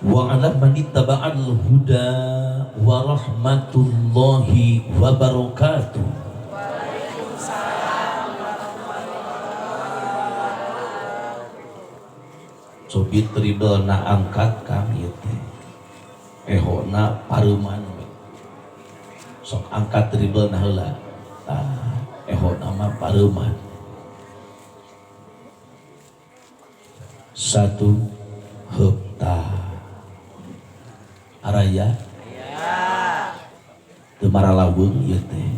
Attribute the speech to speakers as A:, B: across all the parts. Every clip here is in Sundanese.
A: Wa ala man ittaba'al huda wa rahmatullahi wa barakatuh.
B: Waalaikumsalam warahmatullahi wabarakatuh.
A: Cobi tribelna angkat kami teh. Ehona paruman we. Sok angkat tribelna heula. Tah, ehona mah paruman. Satu hepta. Araya. Teu maralaweng ieu teh.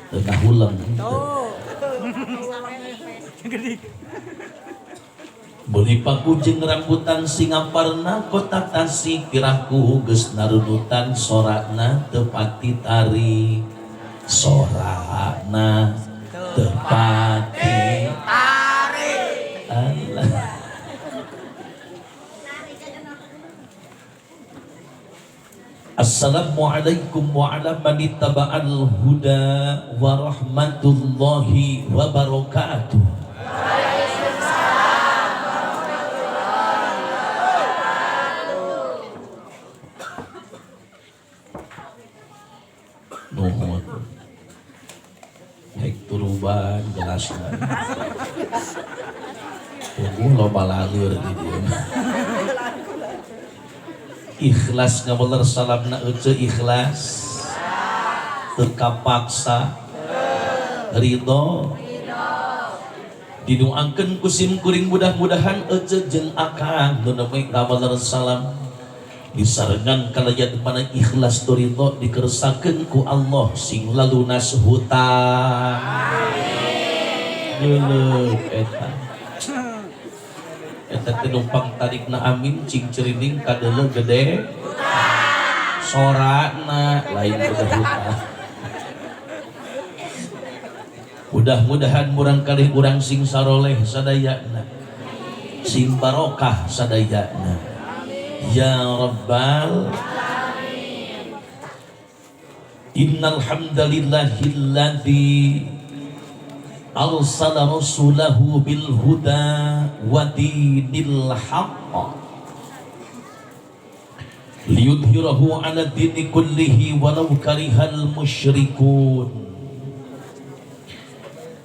A: Teu ngahuleng teu. Beuli paku jeung rambutan Singaparna kota Tasik piraku geus narunutan sorana teu pati tarik sorana teu pati
B: Tarik.
A: Allah. Assalamualaikum wa ala man ittaba'al huda wa rahmatullahi wa barakatuh.
B: Waalaikumsalam warahmatullahi wabarakatuh.
A: Nuhun. Hek turuban gelasna. Tunggu loba laleur di dieu. Ikhlas ngaweler salamna ece ikhlas. Teu kapaksa. Ridho. Didoakeun ku sim kuring mudah-mudahan ece jeung akang nu nembe ngaweler salam disarengan kalayan mana ikhlas tu ridho dikersakeun ku Allah sing lalunas hutang. Amin. Geuleuh eta. Eta teh numpang tarikna amin cing cerining kadeuleu gede sorana lain gede hutang. Mudah-mudahan murang kalih urang sing saroleh sadayana, sing barokah sadayana. Ya Rabbal Alamin. Innal hamdalillahilladzi arsala rasulahu bil huda wa dinil haqq liyudhhirahu ala dini kullihi walau karihal musyrikun.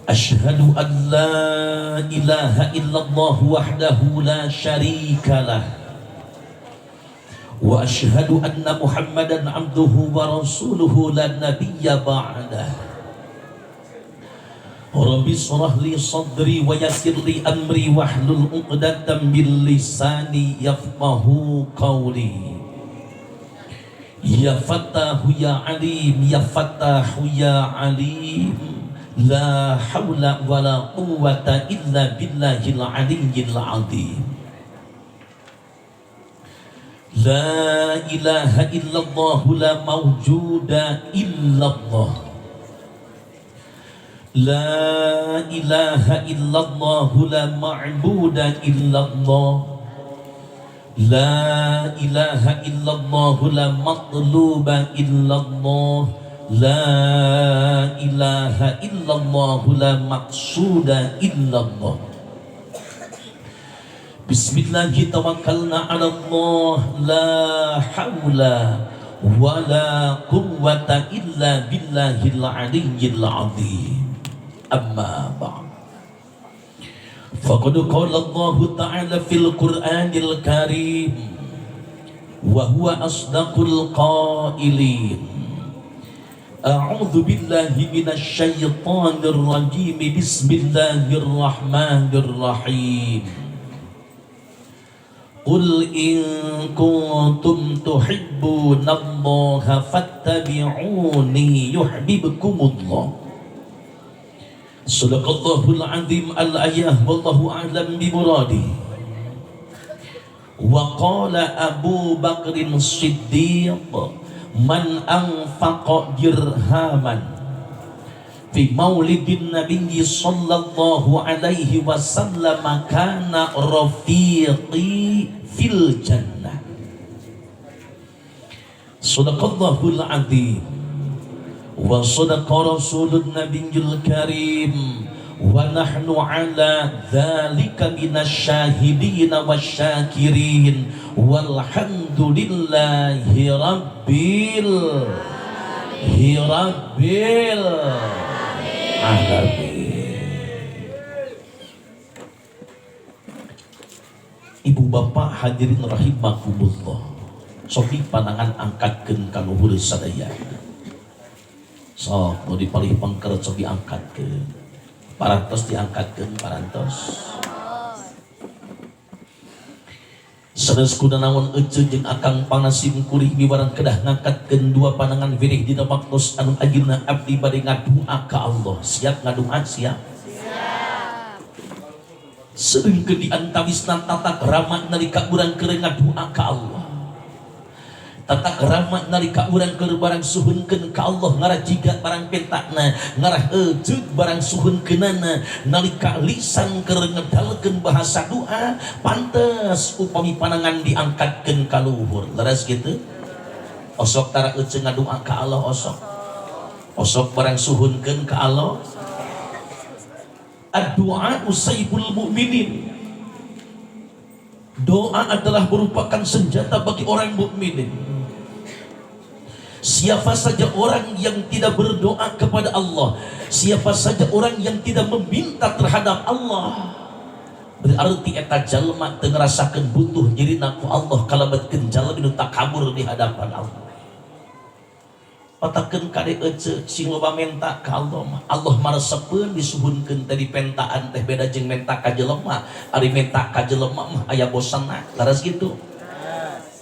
A: Asyhadu an la ilaha illallah wahdahu la syarika lah wa asyhadu anna Muhammadan abduhu wa rasuluhu la nabiyya ba'dah. Rabbi shrah li sadri wa yassir li amri wahlul 'uqdatam min lisani yafqahu qawli. Ya Fattahu ya Alim, ya Fattahu ya Alim, la hawla wa la quwwata illa billahil aliyyil azim. La ilaha illallah la mawjuda illallah. La ilaha illallah la ma'buda illallah. La ilaha illallah la matluba illallah. La ilaha illallah la maqsuda illallah. Bismillahi tawakkalna ala Allah la hawla wa la quwwata illa billahil aliyyil azim. Amma ba'd. Faqad qala Allah ta'ala fil Qur'anil Karim wa huwa asdaqul qailin. A'udzu billahi minasy syaithanir rajim. Bismillahirrahmanirrahim. Qul in kuntum tuhibbunallaha fattabi'uni yuhibbukumullah. Sadaqallahul azim al-ayah wallahu a'lam bimuradi. Wa qala Abu Bakrin Siddiq man anfaqa dirhaman fi maulidin nabiyyi sallallahu alaihi wasallam kana rafiqi fil jannah. Sadaqallahul azim wa sadaqa rasulun nabiyul karim Wa nahnu ala dzalika minasyahidin wasyakirin walhamdulillahi rabbil rabbil alamin. Ibu bapak hadirin rahimakumullah, sok panangan angkatkeun ka luhur sadaya. Sok nu dipalih pangker sok diangkatkeun, parantos diangkatkeun parantos. Sanes kuna naon ece jeung akang panasim kurih miwarang kedah ngangkatkeun dua panangan wirih dina waktos anu ayeuna abdi bade ngadua ka Allah. Siap ngadua? Siap. Seungkeun di antawisna tata krama nalika urang keur ngadua ka Allah. Tata krama nalika urang keur barang suhunkeun ka Allah, ngarah jiga barang pentakna, ngarah eceuk barang suhunkeunana, nalika lisan keur ngedalkeun bahasa doa, pantes upami panangan diangkatkeun ka luhur. Leres kitu? Osok tara ece ngadua ka Allah osok. Osok barang suhunkeun ka Allah. Ad-du'a usaibul mu'minin. Doa adalah merupakan senjata bagi orang mukminin. Siapa saja orang yang tidak berdoa kepada Allah, siapa saja orang yang tidak meminta terhadap Allah, berarti eta jalma teu ngarasakeun butuh nyirina ku Allah, kalebetkeun jalma nu takabur di hadapan Allah. Patakeun kade ece sing loba menta ka Allah mah. Allah maresepeun disuhunkeun teh dipentaan teh beda jeung menta ka jelema. Ari menta ka jelema mah aya bosanna. Leres kitu?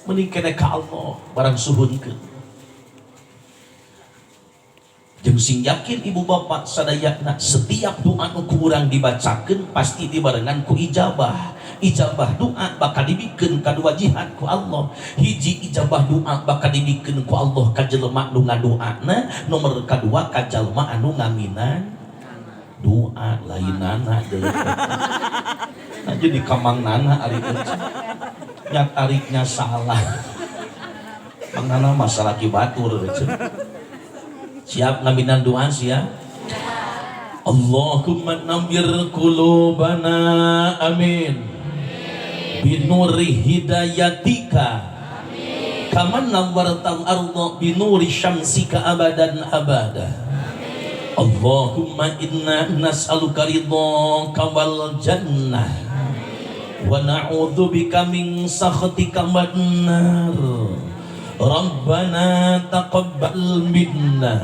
A: Mending kene ka Allah barang suhunkeun. Jeung sing yakin ibu bapak sadayana, setiap doa nu ku urang dibacakeun pasti dibarengan ku ijabah. Ijabah doa bakal dibikeun ka dua jihad ku Allah. Hiji, ijabah doa bakal dibikeun ku Allah ka jelema nu ngadoana, nomor kadua ka jalma anu ngaminan doa lainana deui. Nah, jadi kamang nana ari ece. Nya tariknya salah. Mang nana masalah ki batur ece. Siap ngaminan doa siap? Allahumma nawwir qulubana, amin, binuri hidayatika kama nawwartal arda binuri syamsika abadan abada. Allahumma inna nas'aluka ridhaka wal jannah wa na'udzubika min sakhatika wan nar. Rabbana taqabbal minna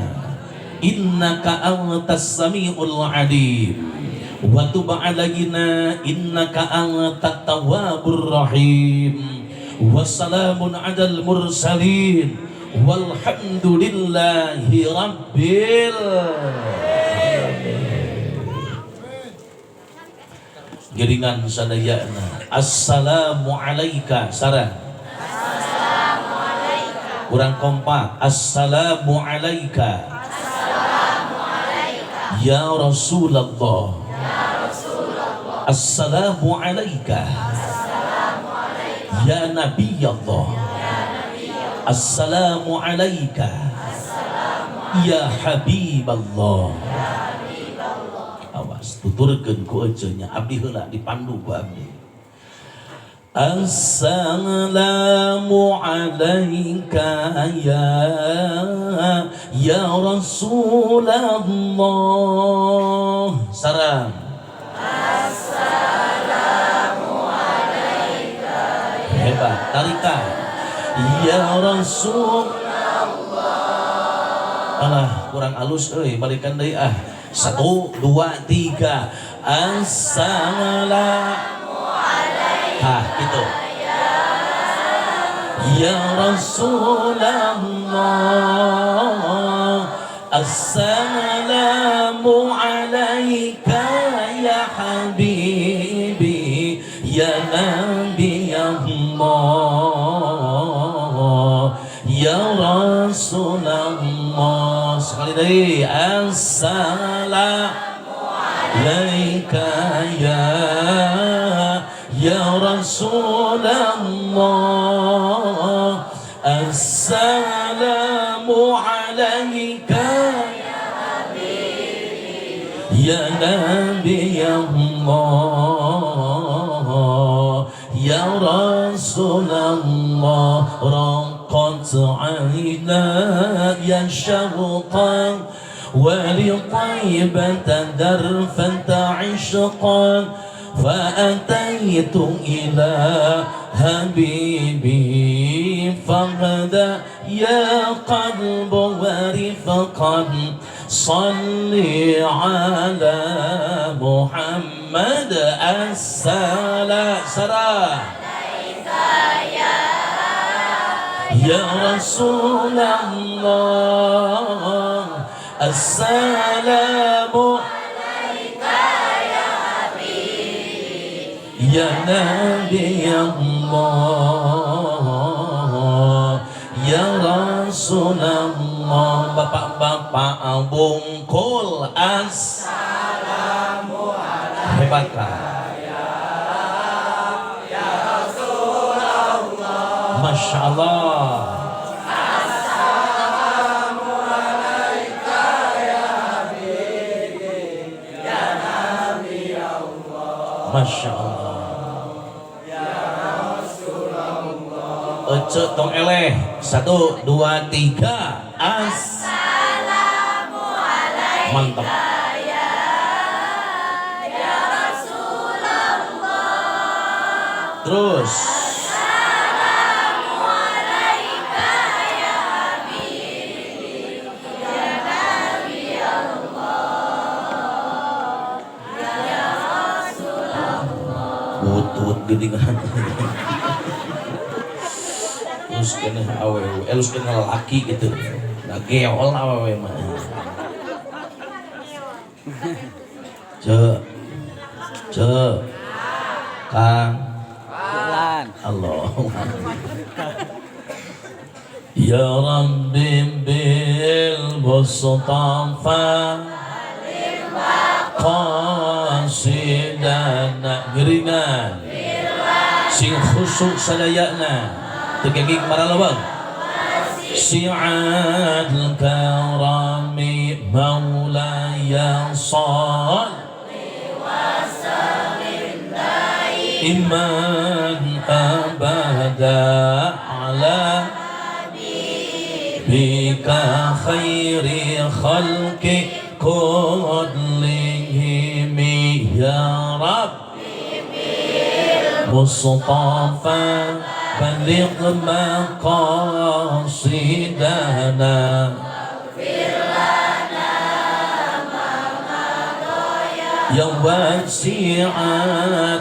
A: innaka antas samiul alim wa tub alaina innaka antat tawwabur rahim. Wassalamun alal mursalin walhamdulillahi rabbil alamin. Giringan sadayana. Assalamu alayka sareng kurang kompak. Assalamu alayka ya Rasulullah. Assalamu alayka ya Nabi Allah. Assalamu alayka ya Habiballah. Awas tuturkeun ku ece nya, abdi heula dipandu ku abdi. Assalamu alayka ya Rasulullah. Salam.
B: Assalamu alayka
A: Hebat, tarikan. Ya Rasulullah. Alah, kurang alus euy, balikan deui ah. 1 2 3. Assalamu. Hah, gitu. Ya Rasulullah. Assalamu alayka ya habibi ya Nabi Allah ya Rasulullah. Sekali lagi. Assalamu alayka ya Rasulullah. Assalamu alayka ya Nabi رسول الله. رقت عيناي شوقا ولطيبة ذرفت عشقا، فأتيت إلى حبيبي، فغدا يا قلب ورفقا، صلي على محمد. السلام سلام يا رسول الله، السلام يا نبي الله، يا رسول الله. Bapak-bapak bungkul, as hebat kan?
B: Ya Rasulullah.
A: Masya Allah.
B: Assalamualaikum ya Habibi ya Nabi Allah.
A: Masya Allah.
B: Ya Rasulullah.
A: Ece tong eleh. Satu, dua, tiga. As. Mantap.
B: Ya Ya Rasulullah.
A: Terus.
B: Assalamualaikum ya Habibi ya Nabi Allah ya Rasulullah.
A: Butut geuningan. Terus kena awewe, terus kena laki gitu. Nah, geol awewe mah. Ce. Ce. Kang.
C: Jalan.
A: Allah. يا ربي بالمصطفى قاصدنا. Ngiringan sing khusyuk sadayana, teu gigig maralawag. سعاد الكرم مولاي صل إيمان أبدا على بك خير خلق كلهم. يا رب مصطفى بلغ مقاصدنا، يا واسع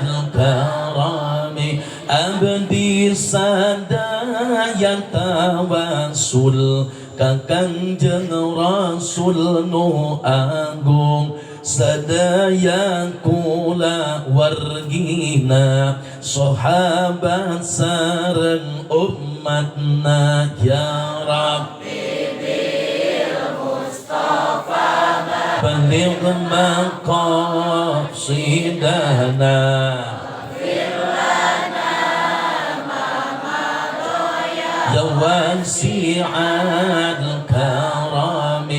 A: الكرم. Abdi sadaya tawassul ka Kangjeng Rasul nu agung, sadaya kula wargina, sahabat sareng umatna. Ya Rabbi بلغ مقاصدنا، يا واسع الكرم.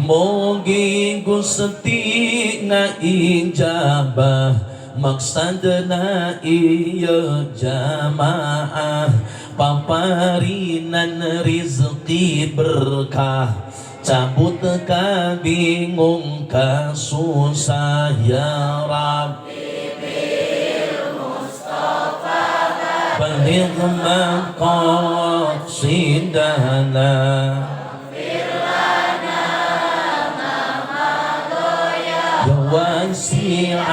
A: Mugi Gusti ngaijabah maksadna ieu jamaah, paparinan rizki berkah, cabut ka bingung ka susah. Ya Rabbi بلغ مقاصدنا، يا واسع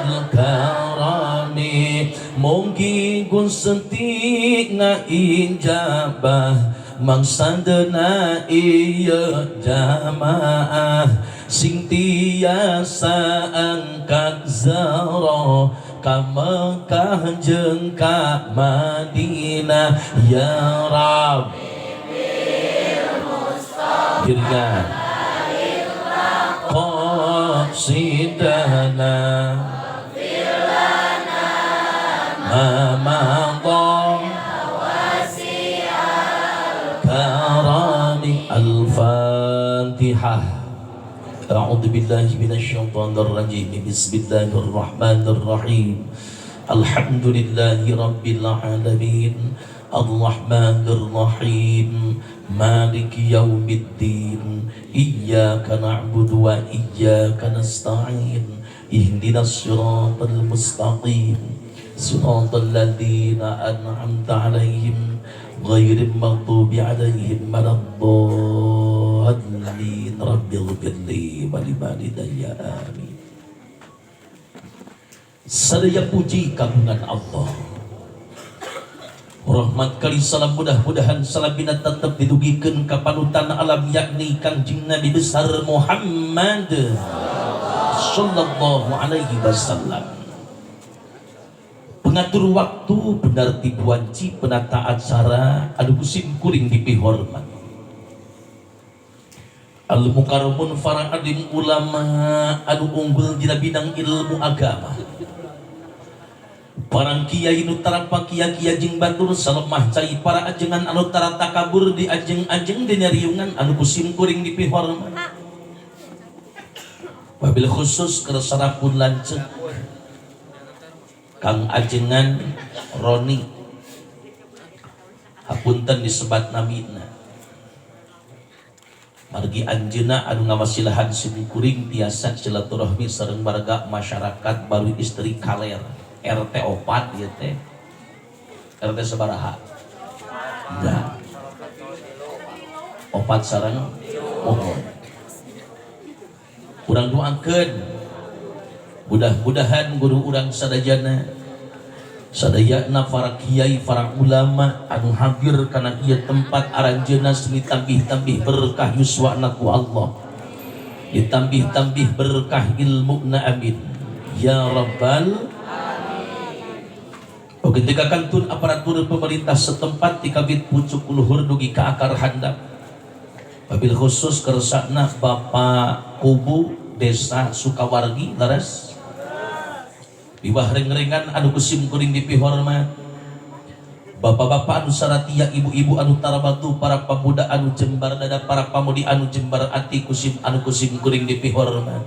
A: الكرم. Mugi Gusti ngaijabah mangsadna ieu jamaah, sing tiasa angkat zaro ka Mekah jeung ka Madinah. Ya Rabbi Giringan qasidana ma madha karami. Al-Fatihah. أعوذ بالله من الشيطان الرجيم. بسم الله الرحمن الرحيم. Alhamdulillahi rabbil alamin Ar-Rahmanir Rahim Maliki yaumiddin Iyyaka na'budu wa iyyaka nasta'in Ihdinas siratal mustaqim Siratal ladzina an'amta 'alaihim ghairil maghdubi 'alaihim waladdallin. Rabbighfirli wa liwalidayya, amin. Sadaya puji kagungan Allah. Rahmat kali salam mudah-mudahan salabina tetap didugikeun ka panutan alam, yakni Kangjeng Nabi besar Muhammad sallallahu alaihi wasallam. Pengatur waktu, penartib wanci, penata acara anu kusim kuring dipihormat. Al mukarramun, para alim ulama anu unggul dina bidang ilmu agama. Parang kiai nu tara pakia-kia jeung batur salemah cai, para ajengan anu tara takabur di ajeng-ajeng dina riungan anu kusim kuring dipihormat. Wabil khusus kersana pun lanceuk Kang Ajengan Roni, hapunten disebat namina, margi anjeuna anu ngawasilahan sim kuring tiasa silaturahmi sareng warga masyarakat Baru Istri Kaler RT 4. Ieu teh RT sabaraha? Enggak. Opat sareng mohon. Urang doakeun mudah-mudahan guru urang sadayana, sadayana para kiai, para ulama anu hadir kana ieu tempat, aranjeuna semi tambih-tambih berkah yuswana ku Allah, ditambih-tambih berkah ilmuna, amin ya rabbal. Oh, ketika kantun aparatur pemerintah setempat dikabit pucuk luhur dugi ka akar handap. Wabil khusus kersana Bapak Kubu Desa Sukawargi, laras biwah reng-rengan anu kusim kuring dipihormat. Bapak-bapak anu saratia, ibu-ibu anu tarabatu, para pemuda anu jembar dada, para pamudi anu jembar ati, kusim anu kusim kuring dipihormat.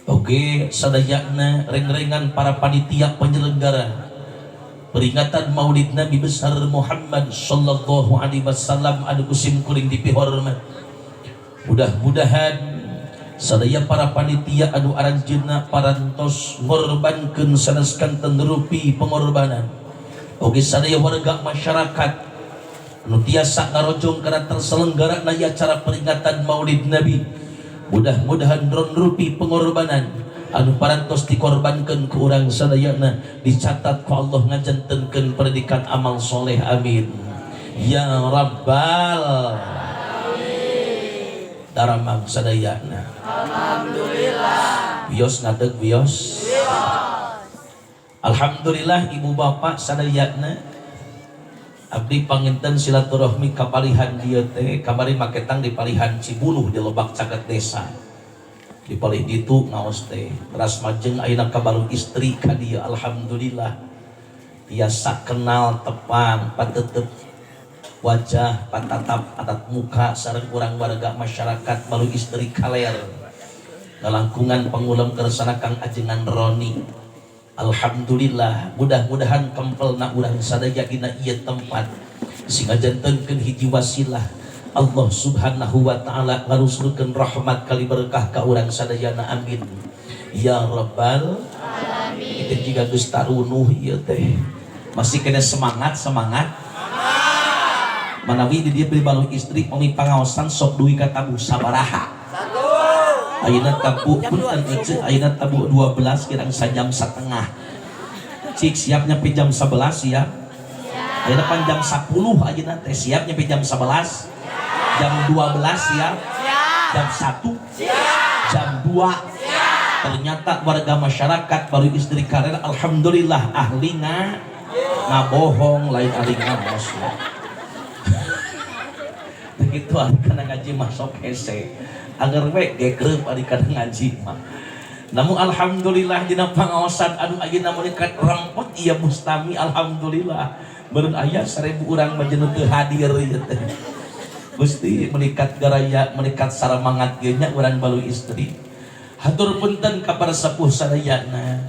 A: Oke, sadayana reng-rengan para panitia penyelenggara peringatan Maulid Nabi besar Muhammad sallallahu alaihi wasallam anu kusim kuring dipihormat. Mudah-mudahan sadaya para panitia anu aranjeunna parantos ngorbankeun sanes kanten rupi pengorbanan. Oke, sadaya warga masyarakat anu tiasa ngarojong kana terselenggara na acara peringatan Maulid Nabi. Mudah-mudahan ron rupi pengorbanan anu parantos dikorbankan ku urang sadayana dicatat ku Allah ngajantenkeun predikat amal soleh, amin ya rabbal. Daramang sadayana? Alhamdulillah. Wios ngadeg, wios. Alhamdulillah, ibu bapak sadayana, abdi panginten silaturahmi kapalihan dieu teh kamari maketang di palihan Cibuluh di Lebak caket desa. Di palih ditu ngaos teh teras majeng ayeuna ka Baru Istri ka dieu. Alhamdulillah tiasa kenal tepang patetep wajah, patatap atat muka sareng urang warga masyarakat Baru Istri Kaler, ngalangkungan pangulem kersana Kang Ajengan Roni. Alhamdulillah, mudah-mudahan kempelna urang sadaya dina ieu tempat sehingga jantenkeun hiji wasilah Allah Subhanahu wa taala ngarusulkeun rahmat kali berkah ka urang sadayana, amin ya rabbal alamin. Itu jiga geus tarunuh ieu teh masih kena semangat semangat. Manawi di dieu beli Balu Istri pami pangaosan sok dugi ka tabuh sabaraha? Ayeuna tabuh pun ece, ayeuna tabuh 12 kirang sajam setengah. Cik, siap nyampe jam 11? Siap. Ayeuna pan jam 10 ayeuna teh, siap nyampe jam 11? Jam 12 siap? Jam 1? Jam 2? Ternyata warga masyarakat Baru Istri Kaler alhamdulillah ahli ngabohong, lain ahli ngamos ya. Begitu ari kana ngaji mah sok hese, agar we gegreup ari kana ngaji mah. Namun alhamdulillah dina pangaosan anu ayeuna meuni rempot ieu mustami, alhamdulillah meureun aya 1000 urang mah jeung teu hadir ieu teh. Gusti, menikat garaya, menikat saramangat ge nya urang Balu Istri. Hatur punten ka para sepuh sadayana.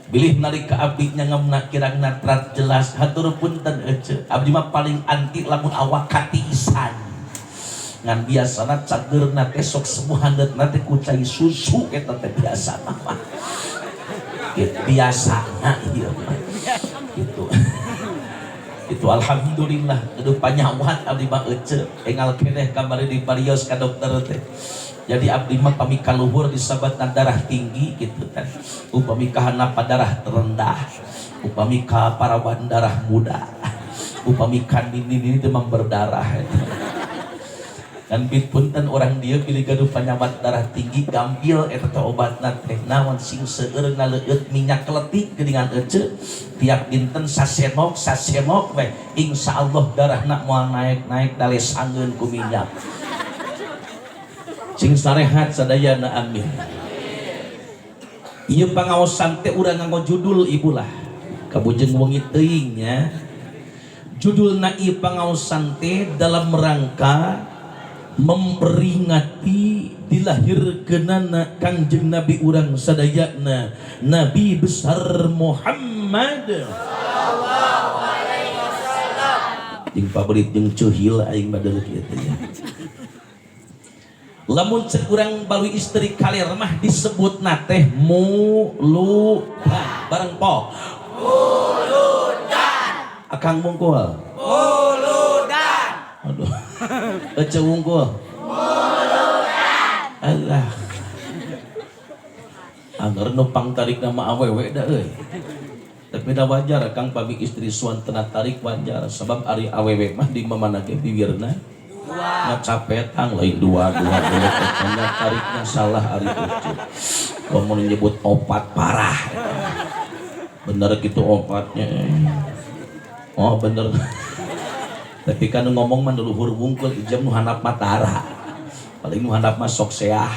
A: Bilih nalika abdi nyangemna kirangna terat jelas, hatur punten ece. Abdi mah paling anti lamun awak katiisan. Ngan biasana cageurna teh sok semuhandeutna teh ku cai susu eta teh biasana mah. Gitu, biasana ieu mah. Gitu. Itu alhamdulillah gaduh panyawat abdi mah ece. Engal keneh kamari diparios ka dokter teh. Jadi abdi mah pami kaluhur disebatna darah tinggi gitu kan. Upami kahanap darah terendah, upami ka parawan darah muda, upami ka nini demam berdarah eta. Dan bit punten orang dia pilih gaduh panyawat darah tinggi gampil eta teh obatna teh naon sing seueur ngaleueut minyak kletik geuningan ece tiap dinten sasenok sasenok we insyaallah darahna moal naik-naik dalesangeun ku minyak. Sing sarehat sadayana amin. Ieu pangaosan teh urang nganggo judul ibu lah. Kabujeng wengi teuing nya. Judulna ieu pangaosan teh dalam rangka memperingati dilahirkeunana Kangjeng Nabi urang sadayana, Nabi besar Muhammad sallallahu alaihi wasallam. Jeung pabrik jeung ceuhil aing badeul kieu teh ya. Lamun cek urang balu istri kaler mah disebutna teh muludan. Bareng po. Muludan. Akang mungkul.
B: Muludan.
A: Aduh. Ece wungkul. Muludan. Alah. Angger nu pangtarik nama awewe da euy. Tapi da wajar Kang pami istri suantena tarik wajar sebab ari awewe mah di mamana ge bibirna dua capetang lain dua dua dua pokoknya tariknya salah ari ucu. Kamu nyebut opat parah. Bener gitu opatnya. Oh bener. Tapi kan ngomong mah luhur wungkul ijam nu handap mah tara. Paling nu handap mah sok seah.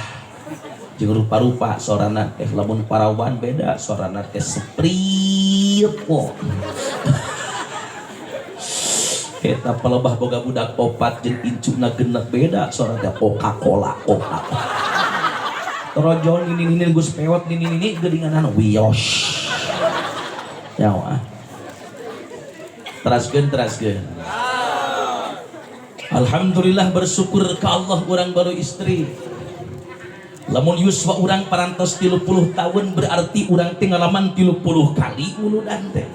A: Jeung rupa-rupa sorana teh lamun parawan beda sorana teh seprit kok. Eta palebah boga budak opat jeung incuna genep beda sorana teh Coca-Cola Coca. Torojon ini ini geus pewot ini ini geuninganan wios. Ya wah. Teraskeun teraskeun. Alhamdulillah bersyukur ke Allah urang baru istri. Lamun yuswa urang parantos 30 tahun berarti urang teh ngalaman 30 kali muludan teh.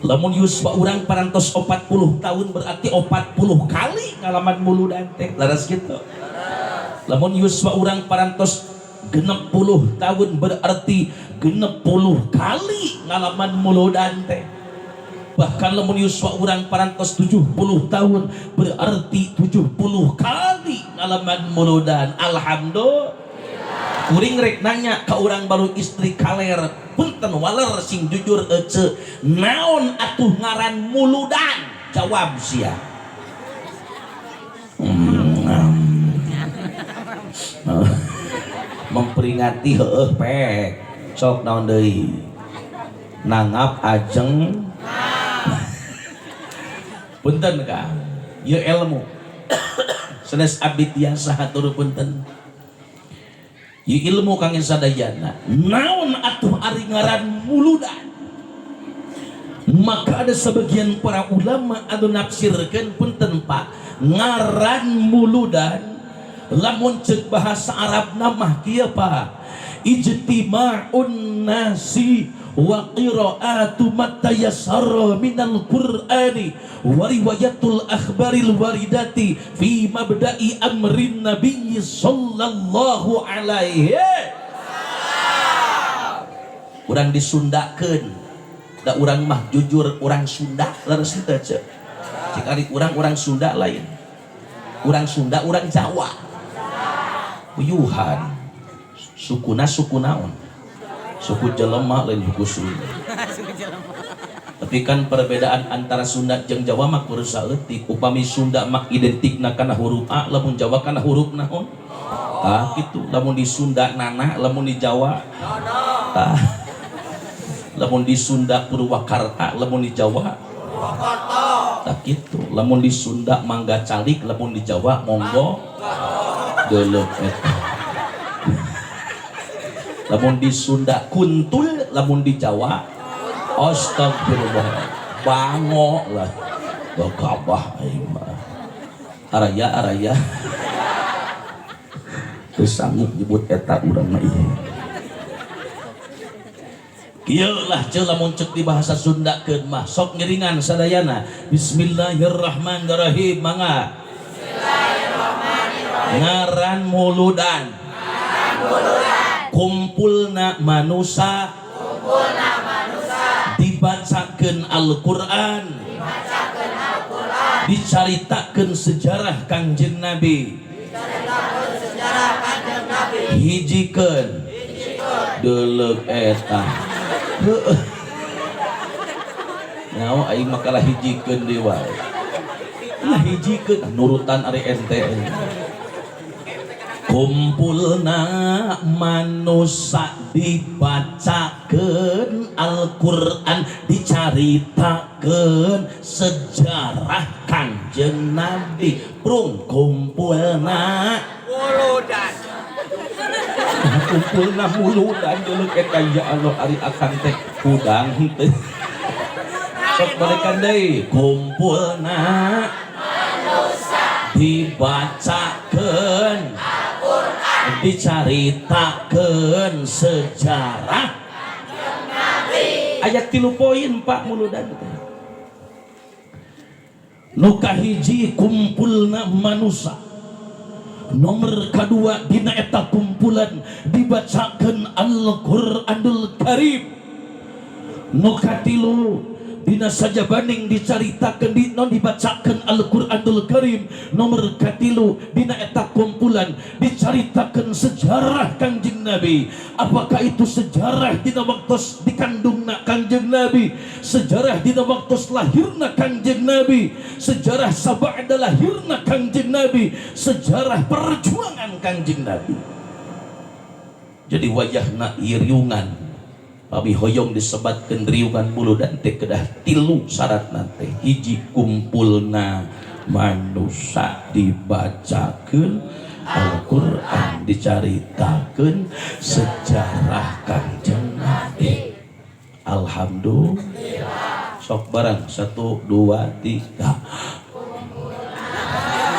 A: Lamun yuswa urang parantos 40 tahun berarti 40 kali ngalaman muludan teh. Laras gitu. Lamun yuswa urang parantos 60 tahun berarti 60 kali ngalaman muludan teh. Bahkan lamun yuswa urang parantos 70 tahun berarti 70 kali ngalaman muludan. Alhamdulillah. Kuring rek nanya ke urang baru istri kaler punten waler sing jujur ece naon atuh ngaran muludan jawab sia. Memperingati heueuh pek sok naon deui nangap ajeng punten ka ieu ilmu sanes abdi tiasa hatur punten ieu ilmu kang sadayana naon atuh ari ngaran muludan. Maka ada sebagian para ulama anu nafsirkeun punten Pak ngaran muludan lamun ceuk bahasa Arab mah kieu Pak ijtima'un nasi wa qira'atu matayassara minal qur'ani wa riwayatul akhbaril waridati fi mabda'i amrin nabiyyi sallallahu alaihi. Urang disundakeun da urang mah jujur urang Sunda leres teu ceuk cik ari urang urang Sunda lain urang Sunda urang Jawa puyuhan sukuna suku naon suku jelema lain suku Sunda. Tapi kan perbedaan antara Sunda jeung Jawa mah kur saeutik. Upami Sunda mah identikna kana huruf A, lamun Jawa kana huruf naon? Tah kitu. Lamun di Sunda nana, lamun di Jawa tah. Lamun di Sunda Purwakarta, lamun di Jawa Purwakarta. Tah kitu. Lamun di Sunda mangga calik, lamun di Jawa monggo geuleuh eta. Lamun di Sunda kuntul, Lamun di Jawa astagfirullah bango lah gagabah aing mah. Araya araya teu sanggup nyebut eta urang mah ieu. Kieu lah ceu lamun ceuk di bahasa Sunda keun mah sok ngiringan sadayana. Bismillahirrahmanirrahim mangga. Bismillahirrahmanirrahim. Ngaran muludan. Kumpulna manusa.
B: Kumpulna manusa.
A: Dibacakeun Al-Qur'an.
B: Dibacakeun Al-Qur'an.
A: Dicaritakeun sejarah Kangjeng Nabi.
B: Dicaritakeun sejarah Kangjeng Nabi.
A: Hijikeun.
B: Hijikeun.
A: Deuleuk eta. Heueuh. Nyaho aing mah kalah hijikeun deui wae. Lah hijikeun nurutan ari ente. Kumpulna manusa dibacakeun Al-Qur'an dicaritakeun sejarah Kangjeng Nabi. Prung kumpulna
B: muludan.
A: Kumpulna muludan dulu eta ya Allah ari akang teh hudang teh. Sok balikan deui kumpulna
B: manusa
A: dibacakeun
B: Al-Qur'an
A: dicaritakeun sejarah
B: Kangjeng Nabi.
A: Ayat 3 poin Pak muludan teh. Nu kahiji kumpulna manusa. Nomor kedua dina eta kumpulan dibacakeun Al-Qur'anul Karim. Nu katilu dina sajabaning dicaritakeun di non dibacakeun Al-Qur'anul Karim. Nomor katilu dina eta kumpulan dicaritakeun sejarah Kangjeng Nabi. Apakah itu sejarah dina waktos dikandungna Kangjeng Nabi, sejarah dina waktos lahirna Kangjeng Nabi, sejarah sabada lahirna Kangjeng Nabi, sejarah perjuangan Kangjeng Nabi. Jadi wayahna riungan pami hoyong disebatkeun riungan muludan teh kedah tilu syaratna teh. Hiji kumpulna manusa dibacakeun Al-Qur'an dicaritakeun sejarah Kangjeng Nabi. Alhamdulillah. Sok barang 1 2 3.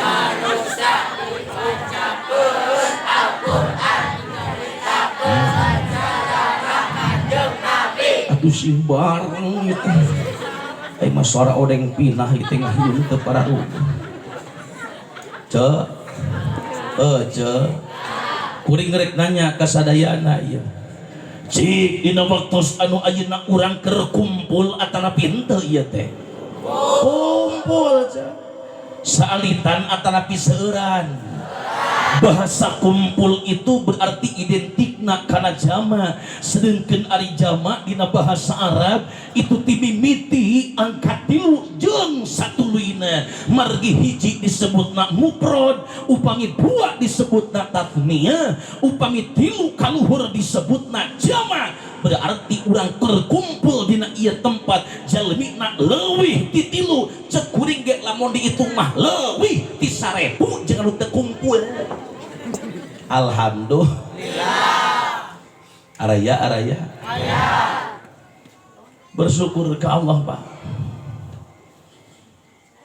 B: Manusa dibacakeun Al-Qur'an dicaritakeun sejarah Kangjeng Nabi.
A: Atuh sing bareng ieu teh. Ai mah suara odeng pinah ieu teh ngahieun teu pararuh. Ce. Ce. Kuring rek nanya ka sadayana ieu. Cik dina waktos anu ayeuna urang keur kumpul atanapi henteu ieu teh? Kumpul ce. Saalitan atanapi seueuran. Bahasa kumpul itu berarti identikna kana jama, sedengkeun ari jama dina bahasa Arab itu timimiti angka 3 jeung satuluyna. Margi hiji disebutna mufrad, upami 2 disebutna tatniyah, upami 3 kaluhur disebutna jama. Berarti urang terkumpul dina ieu tempat jalmina leuwih ti 3, ceuk kuring ge lamun dihitung mah leuwih ti 1000 jeung anu teu kumpul. Alhamdulillah. Araya araya. Bersyukur ke Allah Pak.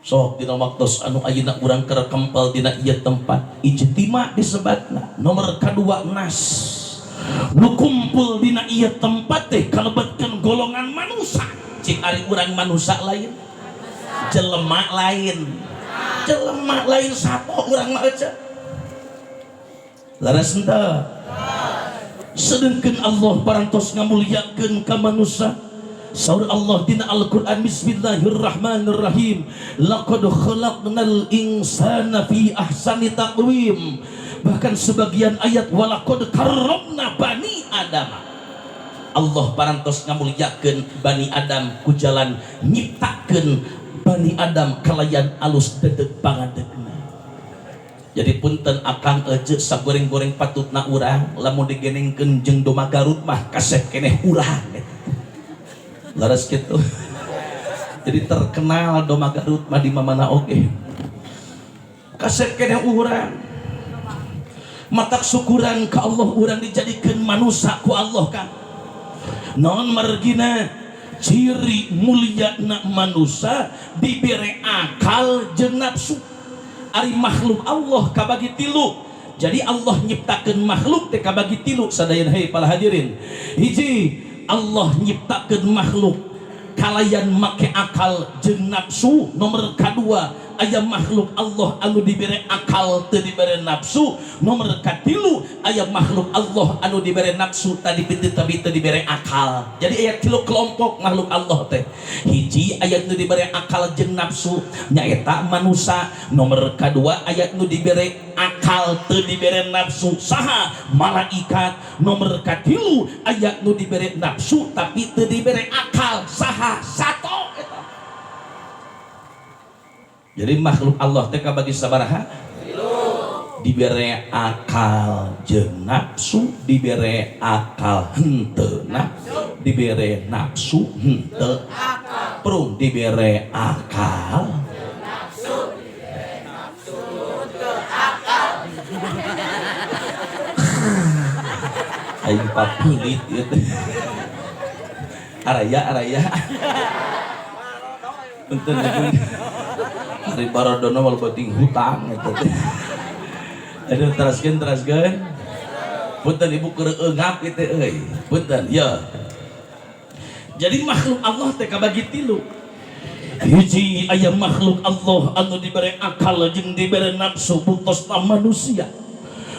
A: Sok dina waktos anu ayeuna urang keur kempel dina ieu tempat ijtima disebatna. Nomor kadua nas. Nu kumpul dina ieu tempat teh kalebetkeun golongan manusa. Cik ari urang manusa lain, jelema lain. Jelema lain sato urang mah ece. Laras henteu? Sedengkeun Allah parantos ngamuliakeun ka manusa. Saur Allah dina Al-Qur'an bismillahirrahmanirrahim. Laqad khalaqnal insana fi ahsani taqwim. Bahkan sebagian ayat walaqad karramna bani Adam. Allah parantos ngamuliakeun bani Adam ku jalan nyiptakeun bani Adam kalayan alus dedeg pangadegna. Jadi punten akang ece sagoreng-goreng patutna urang lamun digenengkeun jeung domba Garut mah kasep keneh urang. Laras kitu. Jadi terkenal domba Garut mah di mana oge. Kasep keneh urang. Matak syukuran ka Allah urang dijadikeun manusa ku Allah kan. Naon margina? Ciri mulia na manusia dibere akal jeung nafsu. Ari makhluk Allah kabagi tilu. Jadi Allah nyiptakeun makhluk teh kabagi tilu sadayana, hei para hadirin. Hiji, Allah nyiptakeun makhluk kalayan make akal jeung nafsu. Nomor kadua, aya makhluk Allah anu dibere akal teu dibere nafsu. Nomor katilu, aya makhluk Allah anu dibere nafsu tadi tapi teu dibere akal. Jadi aya tilu kelompok makhluk Allah teh. Hiji, aya nu dibere akal jeung nafsu, nyaeta manusia. Nomor kadua, aya nu dibere akal teu dibere nafsu, saha? Malaikat. Nomor katilu, aya nu dibere nafsu tapi teu dibere akal, saha? Sato eta. Jadi makhluk Allah teh kabagi sabaraha? Dibere akal jeung nafsu, dibere akal henteu nafsu, dibere nafsu henteu prung, dibere akal.
B: Nafsu, nafsu teu akal.
A: Aing papelit ieu teh. Araya araya. Punten ibu. Ari barodono wal penting hutang eta teh. Aduh, teraskeun teraskeun. Punten ibu, keur eungap ieu teh euy. Punten ya. Jadi makhluk Allah teh kabagi tilu. Hiji, aya makhluk Allah anu dibere akal jeung dibere nafsu, buktosna manusia.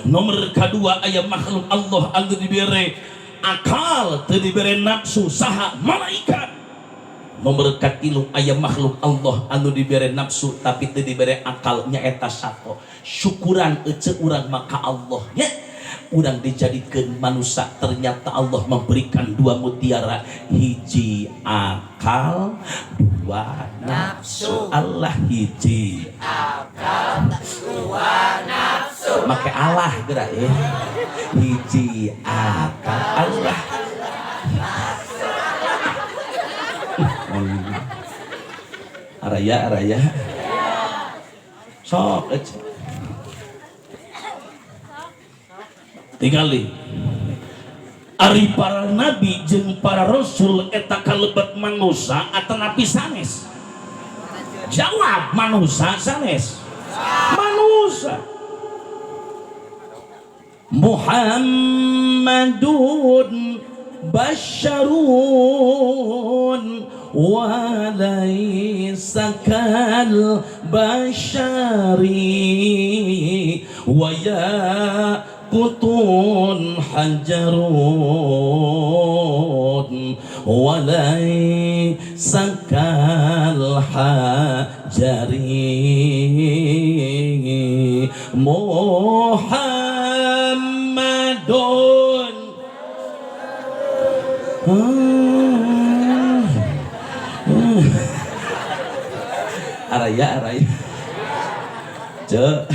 A: Nomor kedua, aya makhluk Allah anu dibere akal teu dibere nafsu, saha? Malaikat. Nomor katilu, aya makhluk Allah anu dibere nafsu tapi teu dibere akal, nyaeta sato. Syukuran ece urang maka Allah nya, urang dijadikan manusia, ternyata Allah memberikan dua mutiara, hiji akal, dua nafsu. Allah, hiji
B: Akal, dua nafsu.
A: Make Allah geura ya, hiji akal, Allah. Araya araya sok ece. Tingali, ari para nabi jeung para rasul eta kalebet manusia atanapi sanes? Jawab, manusia sanes? Manusia. Muhammadun basyarun walaysa kal basyari wa yaqutun hajarun walaysa kal hajari. Muhammadun. Araya araya. Cek.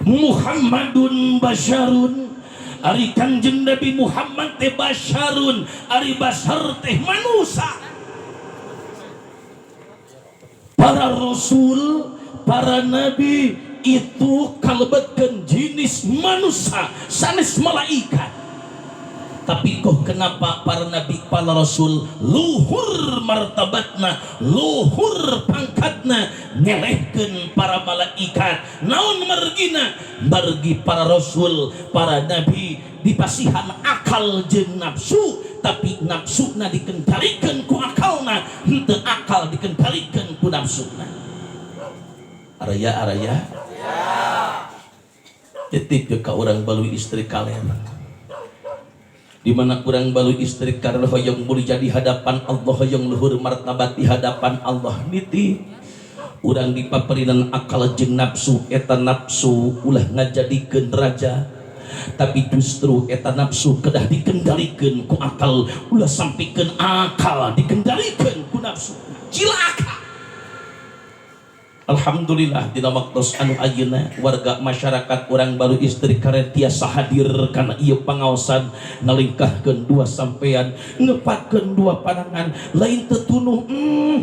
A: Muhammadun basyarun, ari Kanjeng Nabi Muhammad teh basyarun, ari basar teh manusia. Para rasul, para nabi itu kalebetkeun jenis manusia sanes malaikat. Tapi kok kenapa para nabi, para rasul luhur martabatna, luhur pangkatna, ngelehkeun para malaikat? Naon margina? Margi para rasul, para nabi dipasihan akal jeung nafsu, tapi nafsuna dikendalikan ku akalna, henteu akal dikendalikan ku nafsuna. Araya araya. Titip ka urang Baluy istri kalian, di mana kurang balu istri karena hoyong mulia di hadapan Allah, hoyong luhur martabat di hadapan Allah, niti urang dipaparinan akal jeung nafsu, eta nafsu ulah ngajadikeun raja, tapi justru eta nafsu kedah dikendalikeun ku akal, ulah sampikeun akal dikendalikeun ku nafsu, cilaka. Alhamdulillah, dina waktos anu ayeuna warga masyarakat urang Balu Istri Kaler tiasa hadir kana ieu pangaosan, ngalingkahkeun dua sampean, ngepatkeun dua panangan. Lain teu tunuh,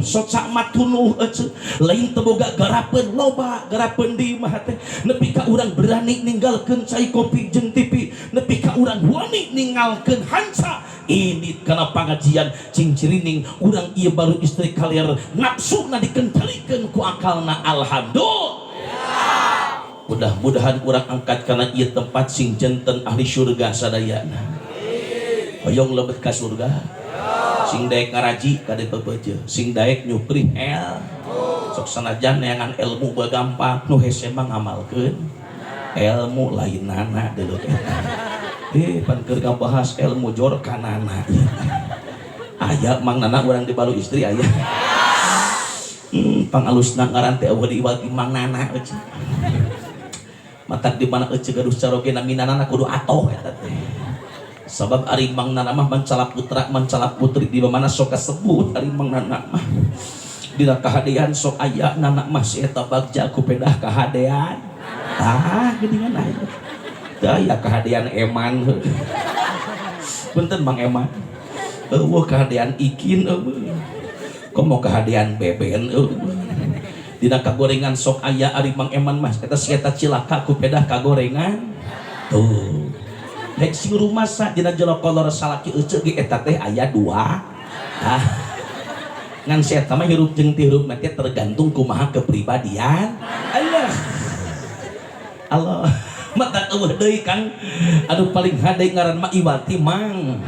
A: soca mah tunuh ece. Lain teu boga garapeun, loba garapeun di imah teh, nepi ka urang berani ninggalkeun cai kopi jeung TV, nepi ka urang wani ninggalkeun hanca ini kana pangajian. Cing cirining urang ieu Balu Istri Kaler nafsuna dikendalikeun ku akalna. Alhamdulillah, mudah-mudahan urang angkat kana ieu tempat sing janten ahli surga sadayana. Hoyong lebet ka surga? Sing daek ngaraji kade bebeje, sing daek nyuprih el sok. Sanajan neangan ilmu gampang, nu hese mah ngamalkeun ilmu, lain nana deuleu eta. Pan keur ngabahas ilmu jor kanana. Aya Mang Nana urang di Balu Istri aya. Pangalusna ngaran teh euweuh di iwal Mang Nana eueuh. Matak di mana ece gaduh caroge nami Nana kudu atoh eta teh. Sabab ari Mang Nana mah mancala putra, mancala putri di mana sok kasebut ari Mang Nana mah. Dina kahadean sok aya Nana mah, si eta bagja ku pedah kahadean. Tah geuningan aya. Daya kahadean eman. Punten Mang Eman. Euweuh kahadean ikin euweuh. Komo kahadean beben euweuh. Dina kagorengan sok aya ari Mang Eman mah, eta si eta cilaka ku pedah kagorengan. Tuh. Rek sing rumasa dina jero kolor salaki ece ge eta teh aya dua. Ah. Ngan si eta mah hirup jeung teu hirup teh tergantung kumaha kepribadian. Allah. Allah. Mata euweuh deui Kang. Aduh, paling hade ngaran mah Iwati Mang.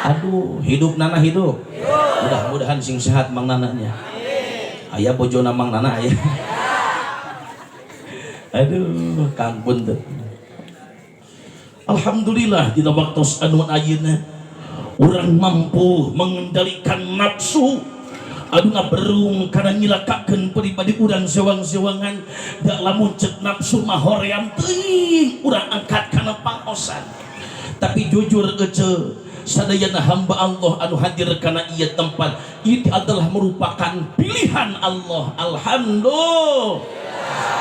A: Aduh, hidup Nana hidup. Mudah-mudahan sing sehat Mang Nananya. Aya bojona Mang Nana aya. Aduh, Kang, punten. Alhamdulillah, dina waktu anu ayeuna urang mampu mengendalikan nafsu anu ngaberung kana nyilakakeun pribadi urang sewang-sewangan. Da lamun cek nafsu mah hoream teuing urang angkat kana pangaosan. Tapi jujur ece, sadayana hamba Allah anu hadir kana ieu tempat itu adalah merupakan pilihan Allah. Alhamdulillah,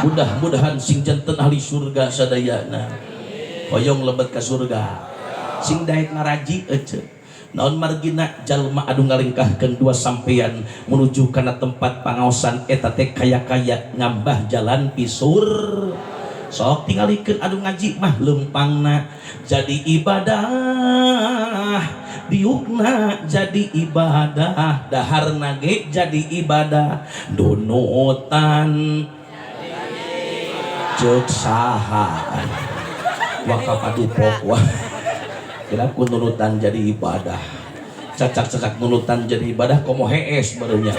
A: mudah-mudahan sing janten ahli surga sadayana. Hoyong lebet ka surga? Sing daek ngaraji ece. Naon margina jalma anu ngalingkahkeun dua sampean menuju kana tempat pangaosan eta teh kaya-kaya ngambah jalan pisur. Sok tingalikeun anu ngaji mah lempangna jadi ibadah, diukna jadi ibadah, daharna ge jadi ibadah, dunutan ceuk saha wakapadupok. Wah, kira ku nunutan jadi ibadah, cacak-cacak nunutan jadi ibadah, komo hees barunya.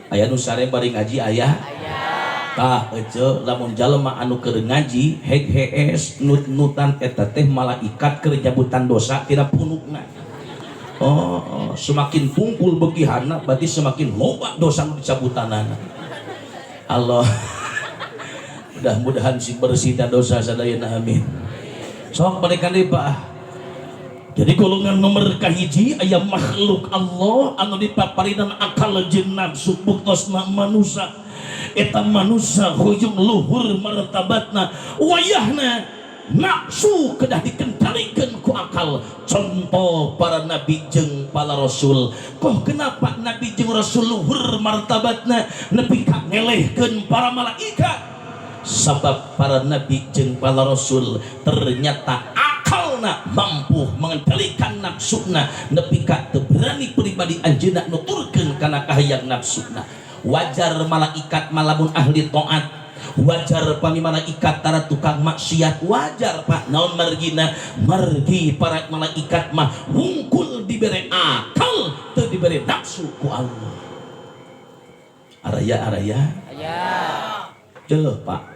A: Aya nu sare bari ngaji aya. Tah ece, lamun jalma anu keur ngaji heg hees nut-nutan eta teh malaikat keur nyabutan dosa tina punukna. Oh, semakin tungkul begihana berarti semakin loba dosa nu dicabutanana. Allah, mudah-mudahan sing bersih dan dosa sadayana, amin. Sok balikan deui, Pak. Jadi golongan nomor kahiji aya makhluk Allah anu dipaparinan akal jeung nafsu, buktosna manusia. Eta manusia hoyong luhur martabatna, wayahna nafsu kedah dikendalikan ku akal. Contoh para nabi jeung para rasul. Kok kenapa nabi jeung rasul luhur martabatna nepi ka ngelehkeun para malaikat? Sabab para nabi jeung para rasul ternyata akalna mampu mengendalikan nafsuna nepi ka teu berani pribadi anjeunna nuturkeun kana kahayang nafsuna. Wajar malaikat malamun ahli taat, wajar pami malaikat tara tukang maksiat, wajar Pak. Naon margina? Margi para malaikat mah wungkul dibere akal, teu dibere nafsu ku Allah. Araya, araya.
B: Aya.
A: Ceuh, Pak,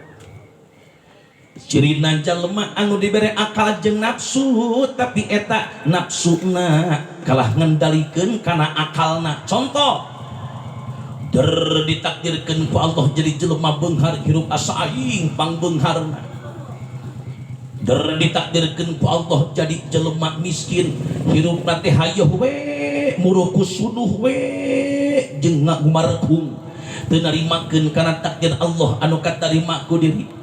A: cirina jalma anu dibere akal jeung nafsu tapi eta nafsuna kalah ngendalikeun kana akalna. Contoh, der ditakdirkeun ku Allah jadi jelema beunghar, hirup asa aing pangbeungharna. Der ditakdirkeun ku Allah jadi jelema miskin, hirup teh hayoh we, muruku sunuh we jeung ngagumarkung. Teu narimakeun kana takdir Allah anu katarima ku diri.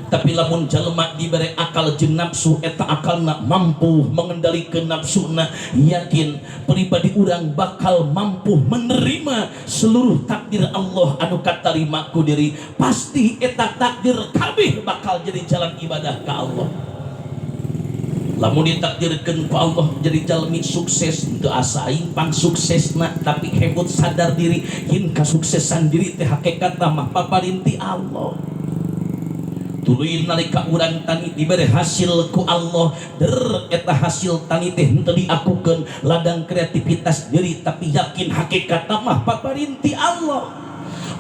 A: Tapi lamun jalma dibere akal jeung nafsu, eta akalna mampu mengendalikan nafsuna, yakin pribadi urang bakal mampu menerima seluruh takdir Allah anu katarima ku diri. Pasti eta takdir kabeh bakal jadi jalan ibadah ka Allah. Lamun ditakdirkeun ku Allah jadi jalmi sukses, teu asa aing pang suksesna, tapi hebat sadar diri yen kasuksesan diri teh hakikatna mah paparin ti Allah. Tuluy nalika urang tani diberi hasil ku Allah, der eta hasil tani teh henteu diakukeun ladang kreativitas diri, tapi yakin hakikatna mah paparin ti Allah,